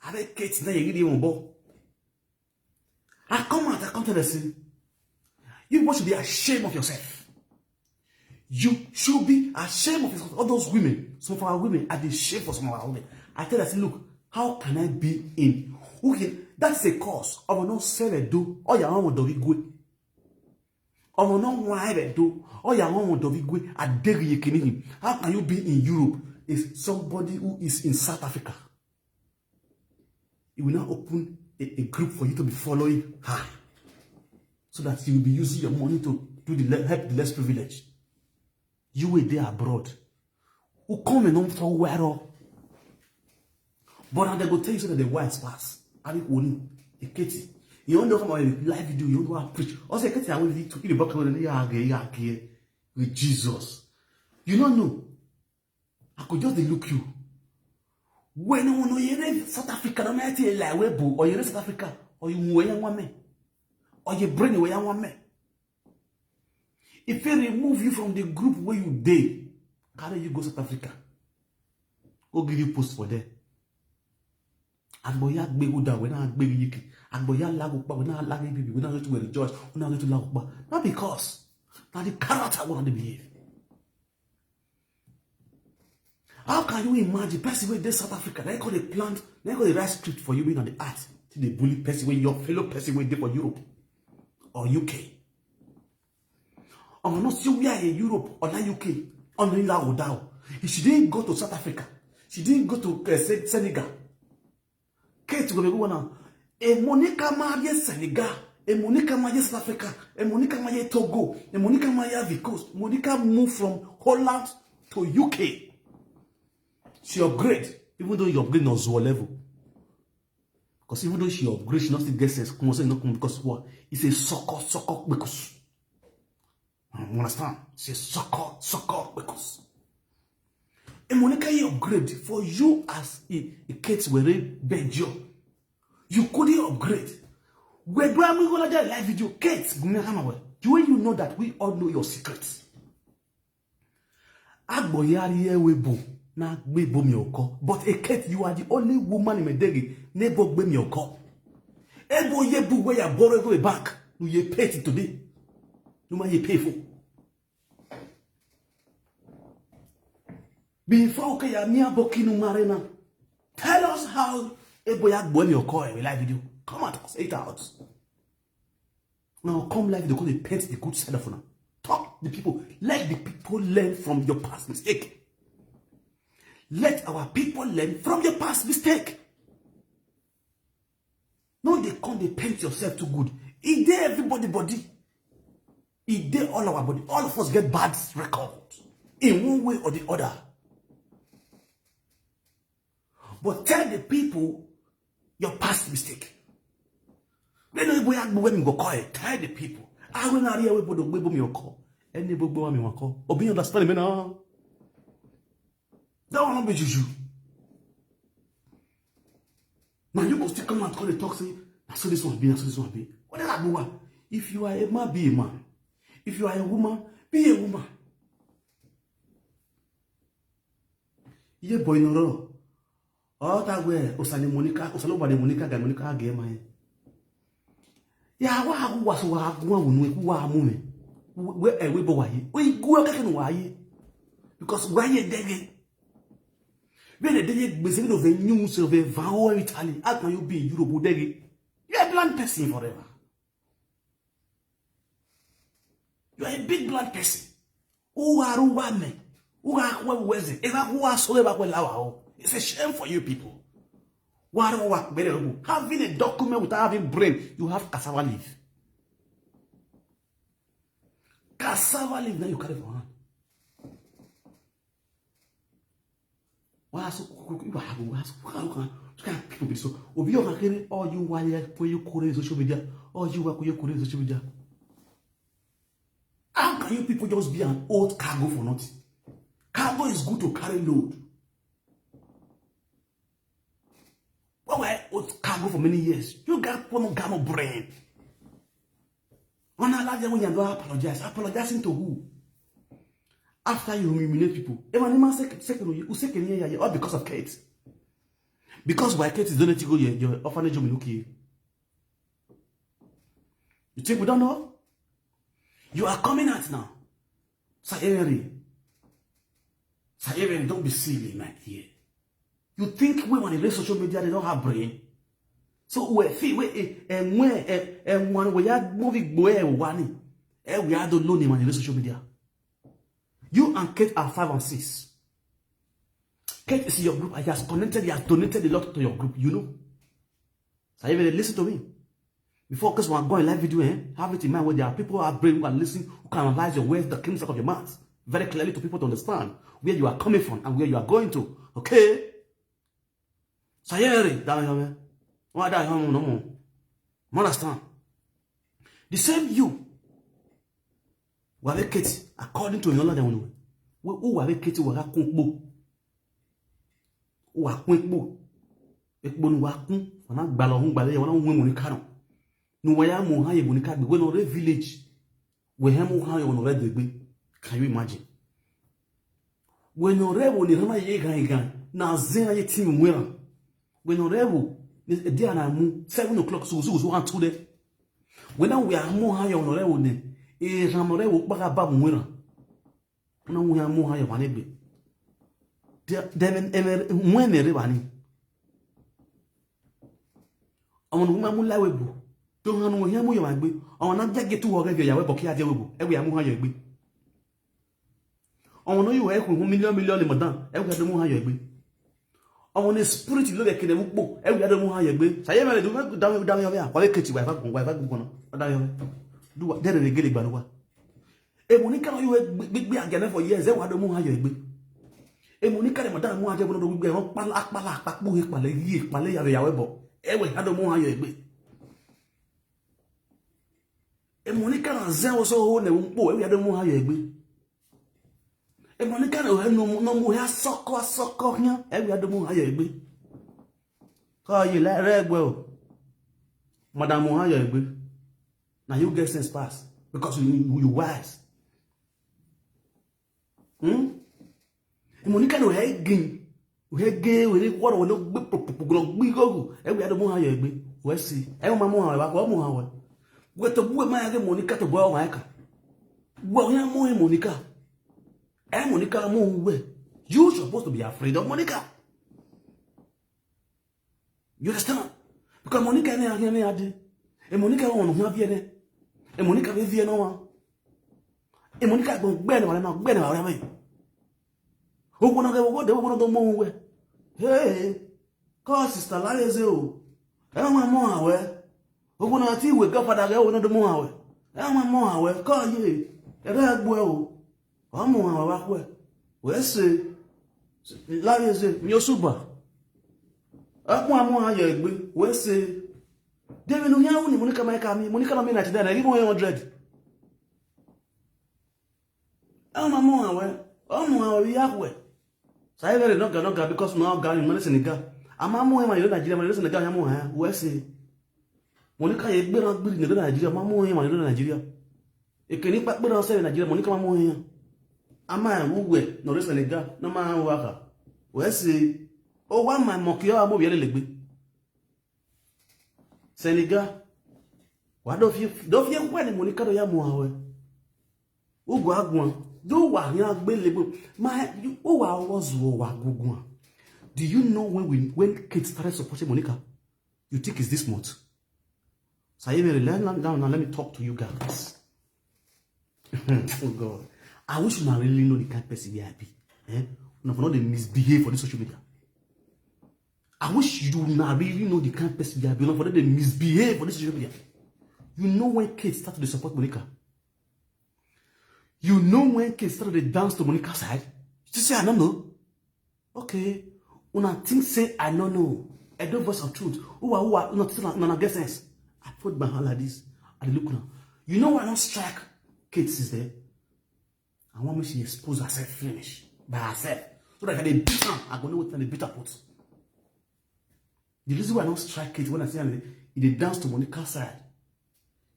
I bet Kate now you really won't ball. I come out, I come to the city. You people should be ashamed of yourself. You should be ashamed of yourself. All those women, some of our women are the shame for some of our women. I tell her, say, look, how can I be in? Okay, that's a cause. I will not sell a do. Oh, yeah, I want to be good. I will not want to do. Oh, yeah, I want to be good. I dare you, can you? How can you be in Europe if somebody who is in South Africa? It will now open a, a group for you to be following her, so that you will be using your money to do the le- help the less privileged. You were there abroad. Who come and don't talk well. But now they go tell you so that the wise pass. I mean, only a Katie. You don't know come on live video. You don't want to preach. Also, Katie, I will lead to in the back of the year, year, year with Jesus. You don't know. I could just dey look you. When you know you in South Africa, no matter like we bo, or you in South Africa, or you wear one man, or your brain wear one man. If they remove you from the group where you dey, carry you go South Africa, go give you post for there. Agboya gbegu da, when I gbegu yiki, Agboya lagupa, when I lagu baby, when I go to rejoice, when I go to lagupa. Not because, not the character what they behave. How can you imagine person wey dey South Africa? They call the plant, they call the right script for you being on the earth. To the bully person wey your fellow person wey dey for Europe or U K. Or not see where in Europe or not U K. On the Lao Dao. She didn't go to South Africa. She didn't go to uh, Se- Senegal. Kate go be one now. A Monica marry Senegal. A Monica marry South Africa. A Monica marry Togo. A Monica marry Ivory Coast. Monica move from Holland to U K. She upgrade, even though you upgrade not zuo level. Because even though she upgrade, she not still get sense. Come on, say no come because what? It's a sucker, sucker because. You understand? It's a sucker, sucker because. And Monica, you upgrade for you as a, a Kate were Benjo. You couldn't upgrade. We're going to live video. Kate, Gumia Hamawe. Do you know that we all know your secrets? Agboyari ewe bo na gbe bo mi oko. But Eket, you are the only woman in Medege nebo gbe mi oko. Ebo ye bu where you borrow go bank. No ye pay it today. No man ye pay for. Before okay ya mi abokinu marena. Tell us how ebo ya gbo mi oko e live video. Come out, say it out. Now come live, they go dey paint the good side of una. Talk the people. Let the people learn from your past mistake. Let our people learn from your past mistake. No, they come, they paint yourself too good. E dey everybody body. E dey all our body. All of us get bad record in one way or the other. But tell the people your past mistake. When you go, when you go call it, tell the people. I will not hear what the people me call. Any book boy me call. Obi understand me now. That one not be juju. Now you go still come and call the talk say, "I saw this one be, I saw this one be." What is that boy? If you are a man, be a man. If you are a woman, be a woman. Ye boy no ro. Ota gwe osani Monica, osani obade Monica ga Monica ga ma. Ya wa agu wa so wa agu wa wonu ku wa mu me. We e we bo wa yi. We gu ka ke no wa yi. Because wa yi dege. Be de dege gbese no ve nyu so ve va o Italy. How can you be in Europe dege? You are a blind person forever. You are a big blind person. Who are who are me? Who are who are who is it? If I who are so ever well our. It's a shame for you people. What are what better? Having a document without having brain, you have cassava leaf. Cassava leaf now you carry for hand. Wa so ku ku wa ku wa so ku ku ku ka people be so. Obi o ka kere all you wa ye ku you kore social media. All you wa ku you kore social media. How can you people just be an old cargo for nothing? Cargo is good to carry load. What were old cargo for many years? You got one gamo brain. When I love you when you don't apologize. Apologizing to who? After you humiliate people. Even the man second, second, you second year, all because of Kate. Because why Kate is donating to your, your orphanage home in U K. You think we don't know? You are coming out now. Sir Henry. Sir Henry, don't be silly, my dear. You think we on the social media, they don't have brain? So we feel we eh, and when eh, and when we are moving boy wani. Eh, we are the lonely man in the social media. You and Kate are five and six. Kate is in your group. He has connected, he has donated a lot to your group, you know. So you even listen to me. Before, because when I go in live video, eh, have it in mind where there are people who have brain who can listen, who can analyze your words that comes out of your mouth very clearly to people to understand where you are coming from and where you are going to. Okay? So here, that you know, what that you know, no more. You understand? The same you. Wàá fẹ́ Kate, according to your knowledge, who wàá fẹ́ Kate wàá kún pò. Wàá kún epo. Epo ni wàá kún. Wàá gbalọ̀ ọ̀hún gbalẹ̀ yẹn, wàá wọ́n mú ní kánò. Ni wàá yá mú hàn yẹn mú ní kágbé. Wẹ́n ọ̀rẹ́ village. Wẹ́n hẹ́ mú hàn yẹn wọ́n ọ̀rẹ́ dègbé. Can you imagine? Wẹ́n ọ̀rẹ́ wo ni hàn yẹn gan gan. Na zẹ́ ayé tí mi wẹ́ràn. Wẹ́n ọ̀rẹ́ wo ni ẹ̀dí àná mú seven o'clock sùgùsùgùsù hàn tú dẹ́. Wẹ́n náà wẹ́ àmú hàn yẹn wọ́n ọ̀rẹ́ wo ni. Èèràn ọ̀rẹ́ wo pàkà bá mú wẹ́ràn. Una mu ya mu ha ya wane gbe. Dem em mu emere wani. Ọmọ nu ma mu lawe bu. To hanu ya mu ya wagbe. Ọmọ na jage tu wọgẹ bi ya we bọki ya je we bu. Ewe ya mu ha ya gbe. Ọmọ no yu e ku million million le madan. Ewe ya mu ha ya gbe. Ọmọ ni spirit lo ke kene mu po. Ewe ya mu ha ya gbe. Saye mere du da da ya. Kwa ke ti wa fa gun wa fa gun kono. Da ya. Du wa dere gele gbaruwa. E Monica no you gbigbi agene for years. E wa do mu ha yo egbe. E Monica de madam mo aje bono do gbigbe won pala pala papu he pale yi pale ya ya webo. E we ha do mo ayo egbe. E Monica na ze wo so ho ne wo po e we ha do mo ayo egbe. E Monica na he no no mo he asoko asoko yan e we ha do mo ayo egbe. Ko ye la re egbe o. Madam mo ayo egbe. Now you get sense pass because you you wise. Hmm? E Monica no he gin. We he gin we ni kworo we no gbe popopogro gbi gogo. E we ado mo ha yo egbe. We si. E ma mo ha we ba ko mo ha we. We to bu ma ya ge Monica to bo ma ka. We ya mo he Monica. E Monica mo we. You supposed to be afraid of Monica. You understand? Because Monica ne age ne ade. E Monica won no hia vie ne. E Monica be vie no wa. E Monica go gbe ne wa na gbe ne wa me. Ogo na ge ogo de ogo na do mo we. Hey. Call sister la eze o. E ma mo awe. Ogo na ti we godfather ge ogo na do mo awe. E ma mo awe. Call ye. E re gbo e o. Ọmụ ha wa kwe. We se. La eze mi osuba. Akpụ amụ ha ya egbe. We se. Demi no ya uni Monica mai ka mi. Monica ma mi na ti dana. Ibo one hundred. Ama mo ha we. Ọmụ ha we ya kwe. Sa ebe no ga no ga because no ga ni mane Senegal. Ama mo ma yo Nigeria mane Senegal ya mo ha. We se. Monica ye gbera gbiri ne Nigeria ma mo ma yo Nigeria. Ekeni pa gbera se Nigeria Monica ma mo ya. Ama uwe no re Senegal na ma wa ka. We se. O wa ma mo ki o amo bi legbe. Senegal. Wa do fi do fi kwa ni Monica do ya mo awe. Ugo agun. Do wa yan gbe legbe. Ma you o wa ozu o wa gugun. Do you know when we when Kate started supporting Monica? You think it's this month? Sayemere, let now, now, now let me talk to you guys. Oh God. I wish una really know the kind person we I be. Eh? Una for not dey misbehave for this social media. I wish you una really know the kind person we I be. Una for not dey misbehave for this social media. You know when Kate started to support Monica? You know when Kate started to dance to Monica side? You say I don't know. Okay. Una think say I no know. I don't voice of truth. Who are who are not still not get sense. I put my hand like this. I dey look now. You know why I don't strike Kate since then? I want me she expose herself finish by herself. So that if I dey beat her, I go know what they beat her put. The reason why I don't strike Kate when I say I dey dance to Monica side.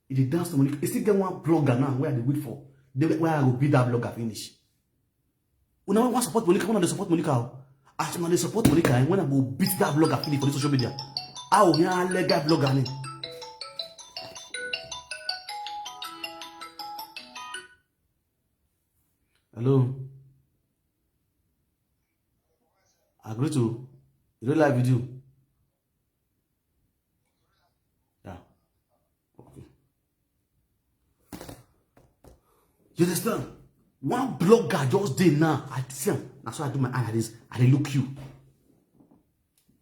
He dey dance to Monica. He still get one blogger now where I dey wait for. Then where I go beat that blogger finish. Una wan support Monica, una dey support Monica o. As una dey support Monica, eh, when I go beat that blogger finish for the social media. How na legal blogger name? Hello. Agree to real live video. Yeah. Okay. You understand? One blogger just dey now. I see am. That's why I do my eye like this. I dey look you.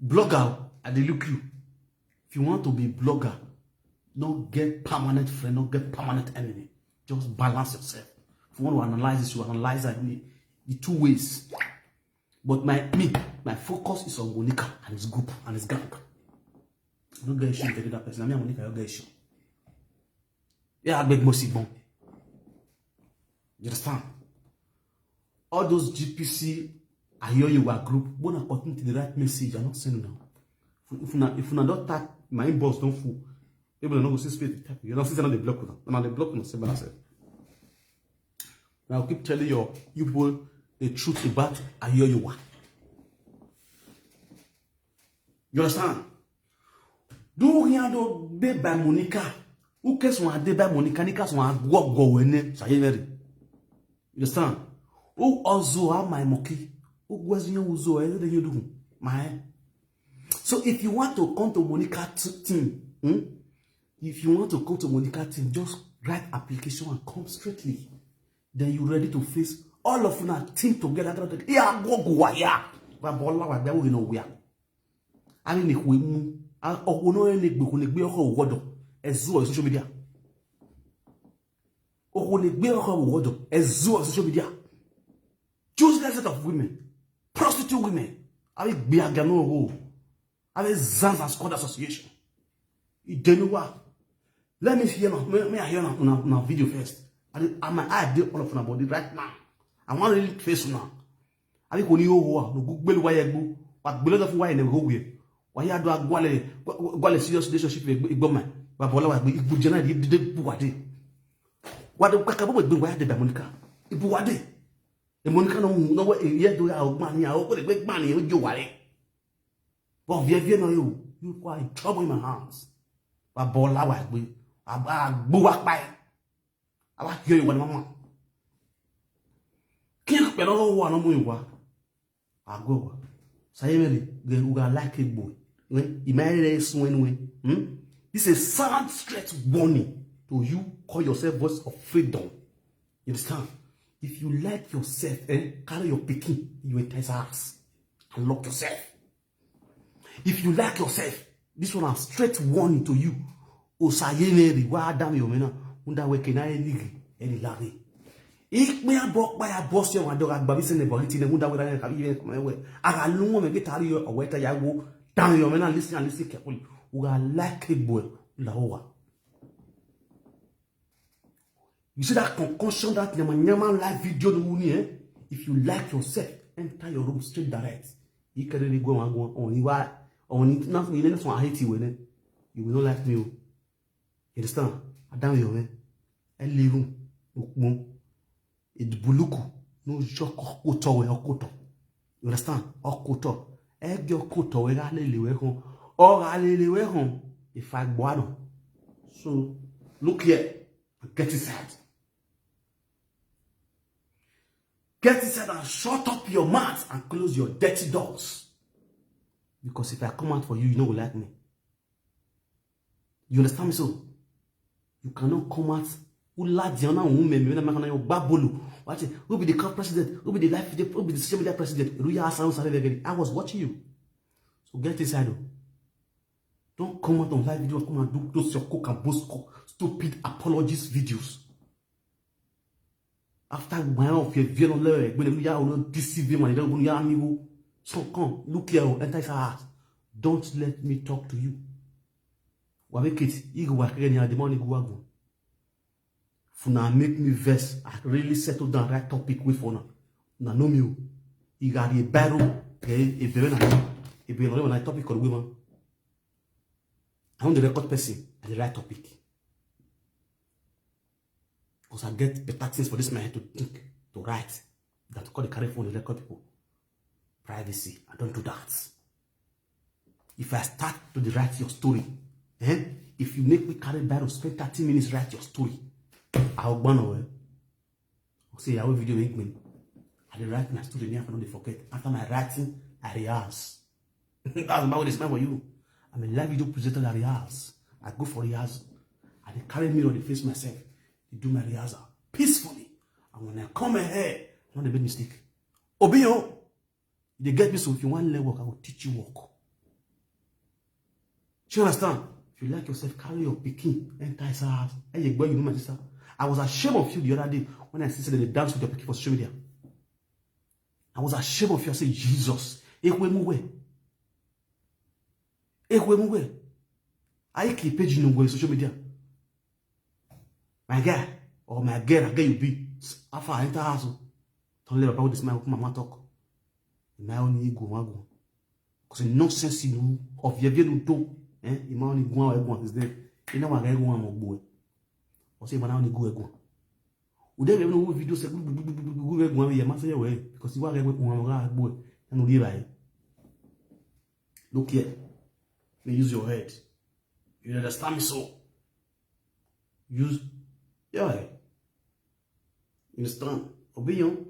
Blogger, I dey look you. If you want to be blogger, no get permanent friend, no get permanent enemy. Just balance yourself. If you want to analyze this, you analyze it in the two ways. But my me, my focus is on Monica and his group and his gang. I don't get issue with any other person. I mean, Monica, I don't get issue. Yeah, I beg mercy, bon. You understand? All those G P C, I hear you were group. When I continue to the right message, I not send now. If una if una don't tag my inbox don't full. People don't go see space to tag. You don't see another block now. Another block now. Say myself. Now keep telling your you people the truth about I hear you were. You understand? Do here do dey by Monica. Who cares when I dey by Monica? Nika so I go go when say very. You understand? Who also are my monkey? Who was you who so I dey you do my. So if you want to come to Monica t- team, hmm? If you want to come to Monica team, just write application and come straightly. Then you ready to face all of una team together. Yeah, go go yeah. Babola wa gbe we no we. Ani ni kwe mu. Owo no ni gbe ko ni gbe oko wodo. Ezu on social media. Oko ni gbe oko wodo. Ezu on social media. Choose that set of women. Prostitute women. Abi gbe agano owo. Abi Zanza Squad Association. Ijenuwa. Let me hear now. May, may I hear now, now, now video first. And I, my eye dey all of una body right now. I wan really face una. Abi kò ní owó wa, no gbogbo wa ye gbo. Wa gbele da fún wa ne go gbe. Wa ya do agwale, agwale serious relationship igbo ma. Wa bola wa gbe igbo jena di de bu wa de. Wa de kaka bo gbe wa de ba Monica. Ibu wa de. E Monica no no we ye do ya o gba ni, a o ko le gbe gba ni o jo wa re. But vie vie no you, you are in trouble in my hands. Wa bola wa gbe. Agbo wa pa e. Awa yo wa mama. Kin pe lo wa no mu wa. Ago wa. Sayemere ge uga like egbo. We imere sun anyway. Hmm? This is a sad straight warning to you call yourself voice of freedom. You understand? If you like yourself, eh, carry your pikin, you entice ass and lock yourself. If you like yourself, this one a straight warning to you. Osaye ne ri wa dam yo mena. Unda we kena eligi, eli lari. Ikpe abo pa ya boss yo wa do ga gba bi se ne bori ti ne unda we da ne ka bi ye ko me we. Aga lu mo me ke tari yo o we ta ya wo. Dam yo mena, listen and listen carefully. Uga like egbo la o wa. You see that concussion, that nyama nyama live video no wuni, eh? If you like yourself, enter your room straight direct. You can really go and go on. You are on it now. You know I hate you when you will not like me. Oh. You understand? I down your man. I live room. It buluku. No shock. Okoto we okoto. You understand? Okoto. Ege okoto we ga lele we hon. O ga lele we hon. If I gbwano. So look here. Get inside. Get inside and shut up your mouth and close your dirty doors. Because if I come out for you, you no go like me. You understand me so? You cannot come out. Who like the honor woman? Me na makana yo babolo. Watch it. Who be the club president? Who be the life? Who be the social media president? Ruya Hassan Saleh Begeri. I was watching you. So get inside. Oh. Don't come out on live video and come and do those your coke and boast coke, stupid apologies videos. After my own fear, fear no le, when you are no deceive my don't ya amigo. So come, look here, oh, enter his house. Don't let me talk to you. Wa make it, you go work again, the money go go. Funa make me vex. I really settle down right topic with for now. Na no me. You got a barrel, eh, a very na. A very na topic called women. I want the record person at the right topic. Because I get better things for this my head to think, to write, than to call the carry phone and record people. Privacy. I don't do that. If I start to the write your story, eh? If you make me carry barrel, spend thirty minutes write your story, I'll burn away. I'll say, our video make me. I dey write my story, me I no dey forget. After my writing, I rehearse. That's my way they smell for you. I'm a live video presenter that rehearse. I go for rehearsal. I dey carry mirror, dey face myself. Dey do my rehearsal peacefully. And when I come ahead, I no dey make mistake. Obiyo, you dey get me so if you wan learn work, I go teach you work. Do you understand? If you like yourself, carry your pikin, enter inside house. Hey, you know my sister. I was ashamed of you the other day when I see say they dance with your pikin for social media. I was ashamed of you. I say, Jesus. Ekwe muwe. Ekwe muwe. I keep page no go social media. My guy or my girl, I get you be. Afa enter house. Don't let about this man come and talk. My own ego, my go. Because nonsense you know of your view do. Eh? You man only go and go is there. You know what I go and go. Or say man only go and go. Would they even know video say go go go go go go go go because you are going to go and go. And no dey right. Look here. May use your head. You understand me so? Use yeah. You understand? Obiyon.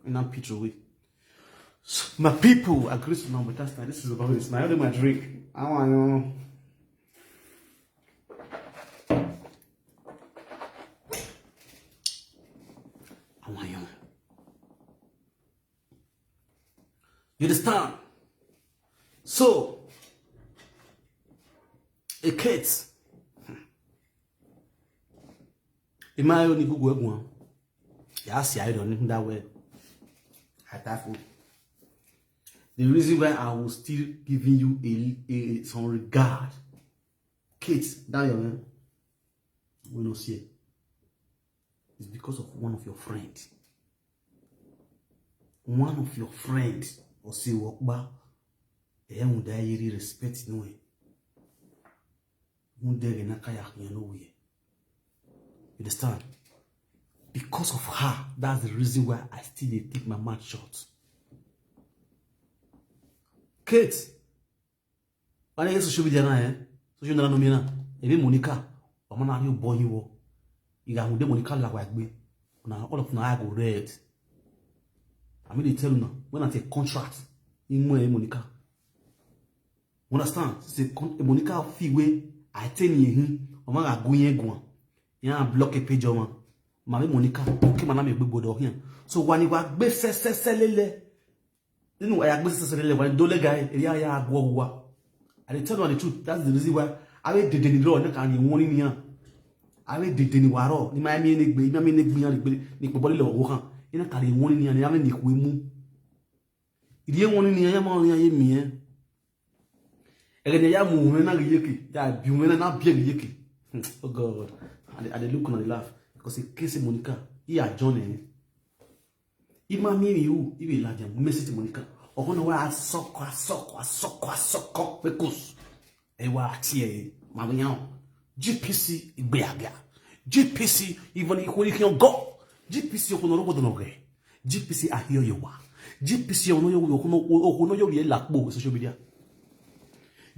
And I'm Peter Lee. So, my people, I greet you now, but that's time. This is about this. Now, I my drink. I want you. I want you. You understand? So, a kid, in my only Google one, yeah, I see I don't know that way. I type food. The reason why I will still giving you a, a some regard, Kate, that your man, we no see it. It's because of one of your friend. One of your friend, or say, Wokba, eh, who die, you respect, no way. Who dare na kaya, you know, way. You understand? Because of her, that's the reason why I still dey take my mouth shut. Kate, why you social media now, eh? Social media no me now. Even Monica, I'm not you born you. You got Monica like, like me. Now all of now I go red. I mean, they tell you now, when I take contract, you more, eh, Monica. Understand? Say con-, Monica feel way, I tell you, hmm, I'm gonna go in, go on. Yeah, block a page, man. Mami Monica, okay, man, I'm a big boy here. So when you go, be se, se, se, lele. You know, I go se, se, lele, when dole guy, yeah, yeah, go, go. I dey tell you the truth. That's the reason why I will did any draw, and you want in here. I will did any waro. Ni my mean, ni my mean, ni body lo, go. You know, carry one in here, and I will make we move. Ìdí wọn ni ẹyẹ máa rin ayé mi yẹn. Ẹgẹdẹ ya mu òun náà yékè, ya bí òun náà bí ẹ̀rí yékè. Hmm, oh God, I dey, I dey look and I dey laugh because in case Monica, he a John eh. Ima mi mi wu, ibi la jẹ message Monica. Ọkọ náà wá asọkọ, asọkọ, asọkọ, asọkọ, pé kò sùn. Ẹ wá àti ẹ, màmí yàn. G P C ìgbéyàgá. G P C, even if we can go. G P C, you know what, no, okay. G P C, I hear you. Wa. G P C, you know, you know, you know, you know, you know, you know, social media.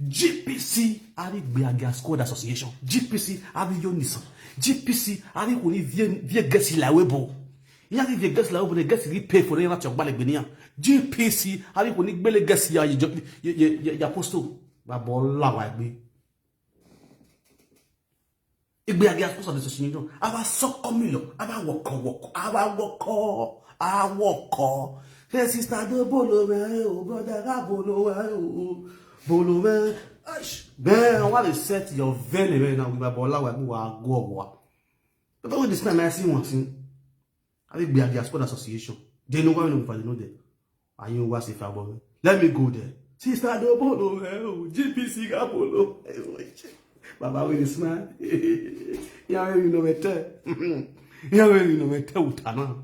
G P C, ari Gbeaga Squad Association. G P C, ari Yonison. G P C, ari kuni vie, vie gesi la webo. Ya ni vie gesi la webo, ne gesi ri pay for it, not your ballet benia. G P C, ari kuni gbele gesi ya, ya, ya, ya, ya apostle. Ba bola wa gbe. Igbe agi apostle de sosinyo. Aba soko milo, aba woko woko, aba woko, aba woko. Hey sister, do bolo me o, brother, ga bolo me o, bolo me. Ash, man, I want to set your vein right now with my bola wa wa go wa. But with this man, I see one thing. I think we are the Sport Association. They know why we don't know them. And you was if I bother. Let me go there. Sister, do bolo me o, G P C ga bolo. Baba, with this man. Yeah, you know me tell. Yeah, you know me tell Utana.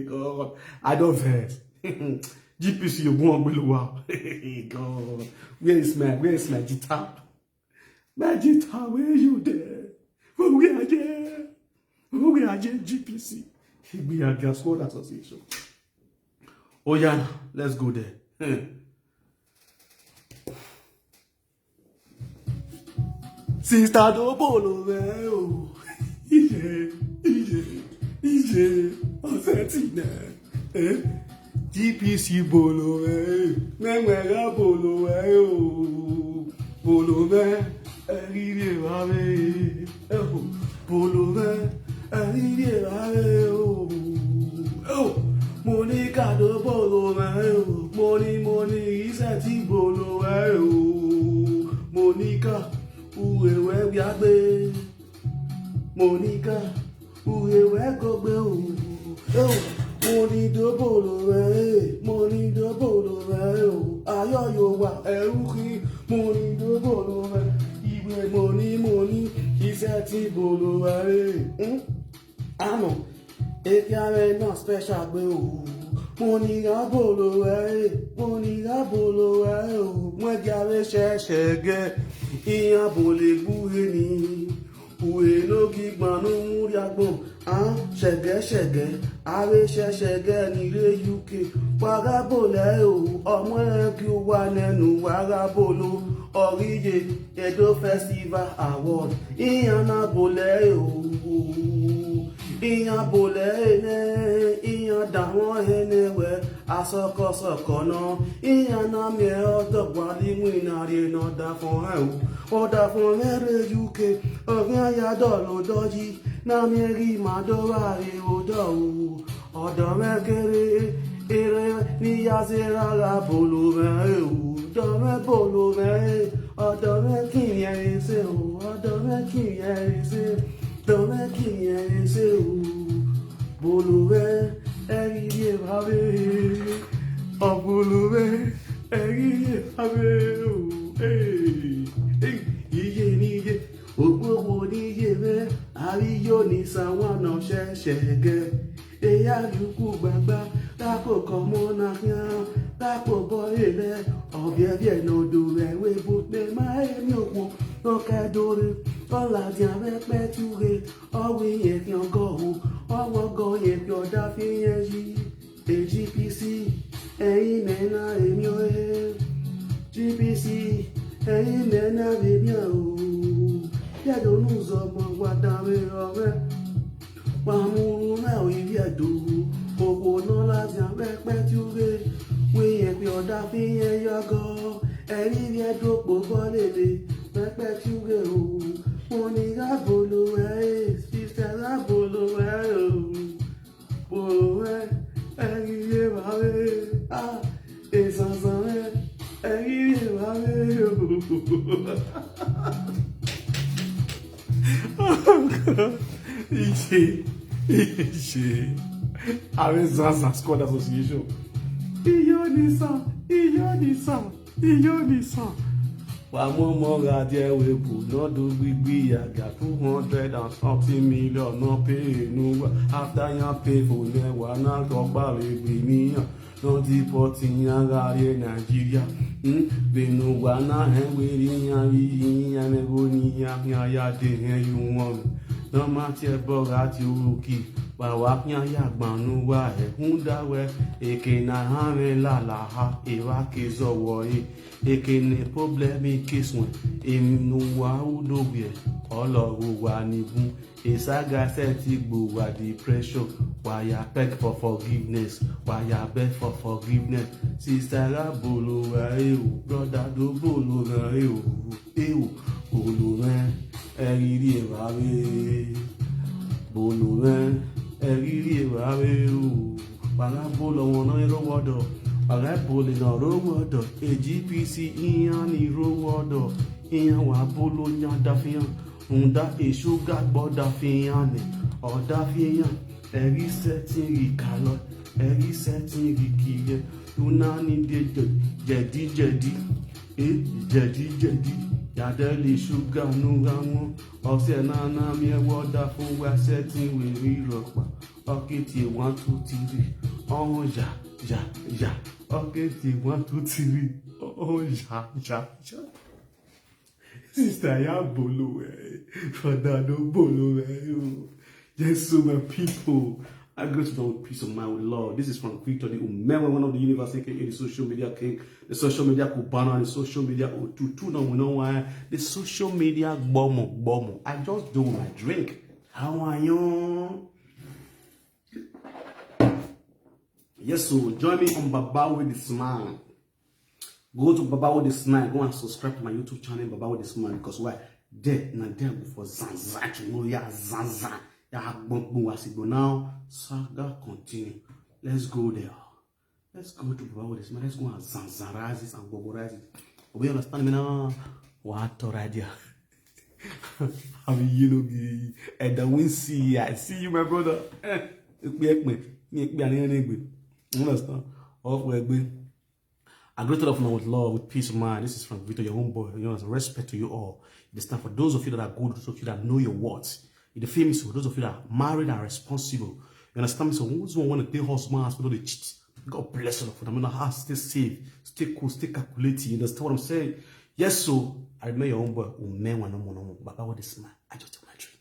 God, I don't vex. G P C, you go on below. God, where is my, where is my guitar? My guitar, where you there? Where we are there? Where we are there? G P C. Igbe agi Squad Association. Oh yeah, let's go there. Hmm. Sister, do bolo me o. Ije, ije, ije, ọsẹ ti nẹ. Eh? G P C bolo me, me me ga bolo me o. Bolo me, ẹ rí rí ẹ wá mi. Eh, o, bolo me, ẹ rí rí ẹ wá mi o. Eh, o, Monica do bolo me o. Money, money, iṣẹ́ ti bolo me o. Monica, uwe we we agbe. Monica, uwe we go gbe o. Eh, o, money do bolo me, eh, money do bolo me o. Ayo yo wa, eh, uki, money do bolo me. Iwe money, money, iṣẹ́ ti bolo me. Hmm? Àmọ́, ebi are na special gbe o. Money ga bolo me, money ga bolo me o. Mwe gi are ṣẹ̀ṣẹ̀ gẹ, iyan bole bu he ni. Uwe no gi gbanu muri agbon, ah, ṣẹ̀gẹ́ ṣẹ̀gẹ́, are ṣẹ̀ṣẹ̀ gẹ ni re U K. Wa ga bolo me o, ọmọ ẹ kí o wà nínú wa ga bolo, ọ̀ríye, Edo Festival Award, iyan na bolo me o, iyan bolo me ne, iyan da wọn he ne we, asọkọsọkọ na, iyan na mi ọdọ gbali mu ina re na da fún ẹ o, o da fún ẹ re U K, ọ̀gbìn ayadọ̀ ló dọ́jí, na mi rí màdó wà rí o dọ̀ o, ọ̀dọ̀ mẹ́ kéré, eré ní yàtí rárá bolo me o, ọ̀dọ̀ mẹ́ bolo me, ọ̀dọ̀ mẹ́ kì í yẹn ṣe o, ọ̀dọ̀ mẹ́ kì í yẹn ṣe, ọ̀dọ̀ mẹ́ kì í yẹn ṣe o, bolo me, ẹ Iye babe, ọ̀pọ̀lọpọ̀ ẹ̀rí iye babe o. Iye ni iye, òpópó ni iye rẹ̀, àríyó ni sàwọn ọ̀nà ṣẹ̀ṣẹ̀ gẹ̀. Eya yuku gbagba, tako kọmọ na hian, tako bọ ele, ọbẹ bie no do rẹ we bu pe ma emi okwo, no kẹ dore, ọla di abẹ pẹ tu re, ọwi yẹn fi ọgọ o, ọwọ gọ yẹn fi ọdá fi yẹn yí. A G P C, ẹ̀yin nẹ́ẹ̀ná èmi ò ẹ́. G P C, ẹ̀yin nẹ́ẹ̀ná èmi ò. Yàtọ̀ nùzọ ọmọ wa dáwé ọ̀rẹ́. Wà á mú rẹ̀ ò yí ẹ̀dùn. Òpó náà láti abẹ́pẹ́ tí ó ré. Wí yẹn pé ọ̀dà fi yẹn yọgọ́. Ẹ̀rí yẹn dópò bọ́lẹ̀lẹ̀. Pẹ́pẹ́ tí ó ré o. Mo ní rábòlò ẹ̀ ẹ́. Sísẹ́ rábòlò ẹ̀ ẹ́ o. Bòlò ẹ̀ ẹ́. Ẹ̀rí yẹn wà rẹ̀. Ah, ìsànsàn ẹ̀. Ẹ̀rí yẹn wà rẹ̀ o. Iye, iye. Ààrẹ Zaza Squad Association. Iye ni sà, iye ni sà, iye ni sà. Wà á mú ọmọ ra díẹ̀ wé bù náà dó gbígbí àgà two hundred and something million náà pé inú wa. After yan pay for yẹn wà náà tọ́pá lè gbé níyàn. Nọ di pọtụ ya gharịa Naijiria. Benu gwa na ha enwere ihe ahụ ihe ya mere onye ihe ahụ ya ya dị ihe yu ọrụ. Nọmati ebe ọgha ti uruki gbawa ahịa ya gbanụwa ehundawe eke na ha rela ala ha ewa kezọwọe eke na problem ikeswe enuwa udogwe ọlọgụwa n'ibu. Esaga set igbo wa depression, wa ya beg for forgiveness, wa ya beg for forgiveness. Sister ga bolo wa ewu, brother do bolo wa ewu, ewu bolo wa eriri ewa we, bolo wa eriri ewa we o. Wa ga bolo wọn na ero wọdọ, wa ga bolo na ro wọdọ. A G P C iyan ni ro wọdọ, iyan wa bolo yan dafiyan. Nda eshuga gbọda fi hàn ní ọ̀dà fi hàn ẹ̀rí sẹ́tìn rí kálọ̀ ẹ̀rí sẹ́tìn rí kìyẹ lúná ní dé jẹ̀díjẹ̀dí ẹ jẹ̀díjẹ̀dí yàdẹ́ lè ṣúgà núra wọn ọ̀sẹ̀ náà náà mi ẹ̀wọ́ dá fún wa sẹ́tìn wèrí rọ̀pà ọ̀kẹ́tì one two three ọ̀hún yà yà yà ọ̀kẹ́tì one two three ọ̀hún yà yà yà. Sister, ya bolo eh. Father, no bolo eh. Oh. Yes, so my people, I greet you with peace of mind with love. This is Frank Victor, the Umewe, one of the universe, A K A the social media king, the social media Cubana, the social media Otutu. Now we know why the social media gbomo gbomo. I just do my drink. How are you? Yes, so join me on Baba with the Smile. Go to Baba with the Smile. Go and subscribe to my YouTube channel, Baba with the Smile. Because why? There, na there go for zanzan. You know, yeah, zanzan. Yeah, gbogbo wa si go now. Saga continue. Let's go there. Let's go to Baba with the Smile. Let's go and zanzarize this and gbogboize it. We understand me now. What to right there? I'm yellow. And then we see. I see you, my brother. Eh, ekpe ekpe. Ni ekpe ani ni egbe. You understand? Off we egbe. I greet all of you with love, with peace of mind. This is Frank Victor, your own boy. You know, respect to you all. This time for those of you that are good, those of you that know your worth. In the film, so those of you that are married and responsible. You understand me? So who's one want to take husbands, we don't dey cheat. God bless all of them. I mean, how stay safe, stay cool, stay calculating. You understand what I'm saying? Yes, so I remain your own boy. Umewa no more, no more. Baba with the Smile. I just take my drink.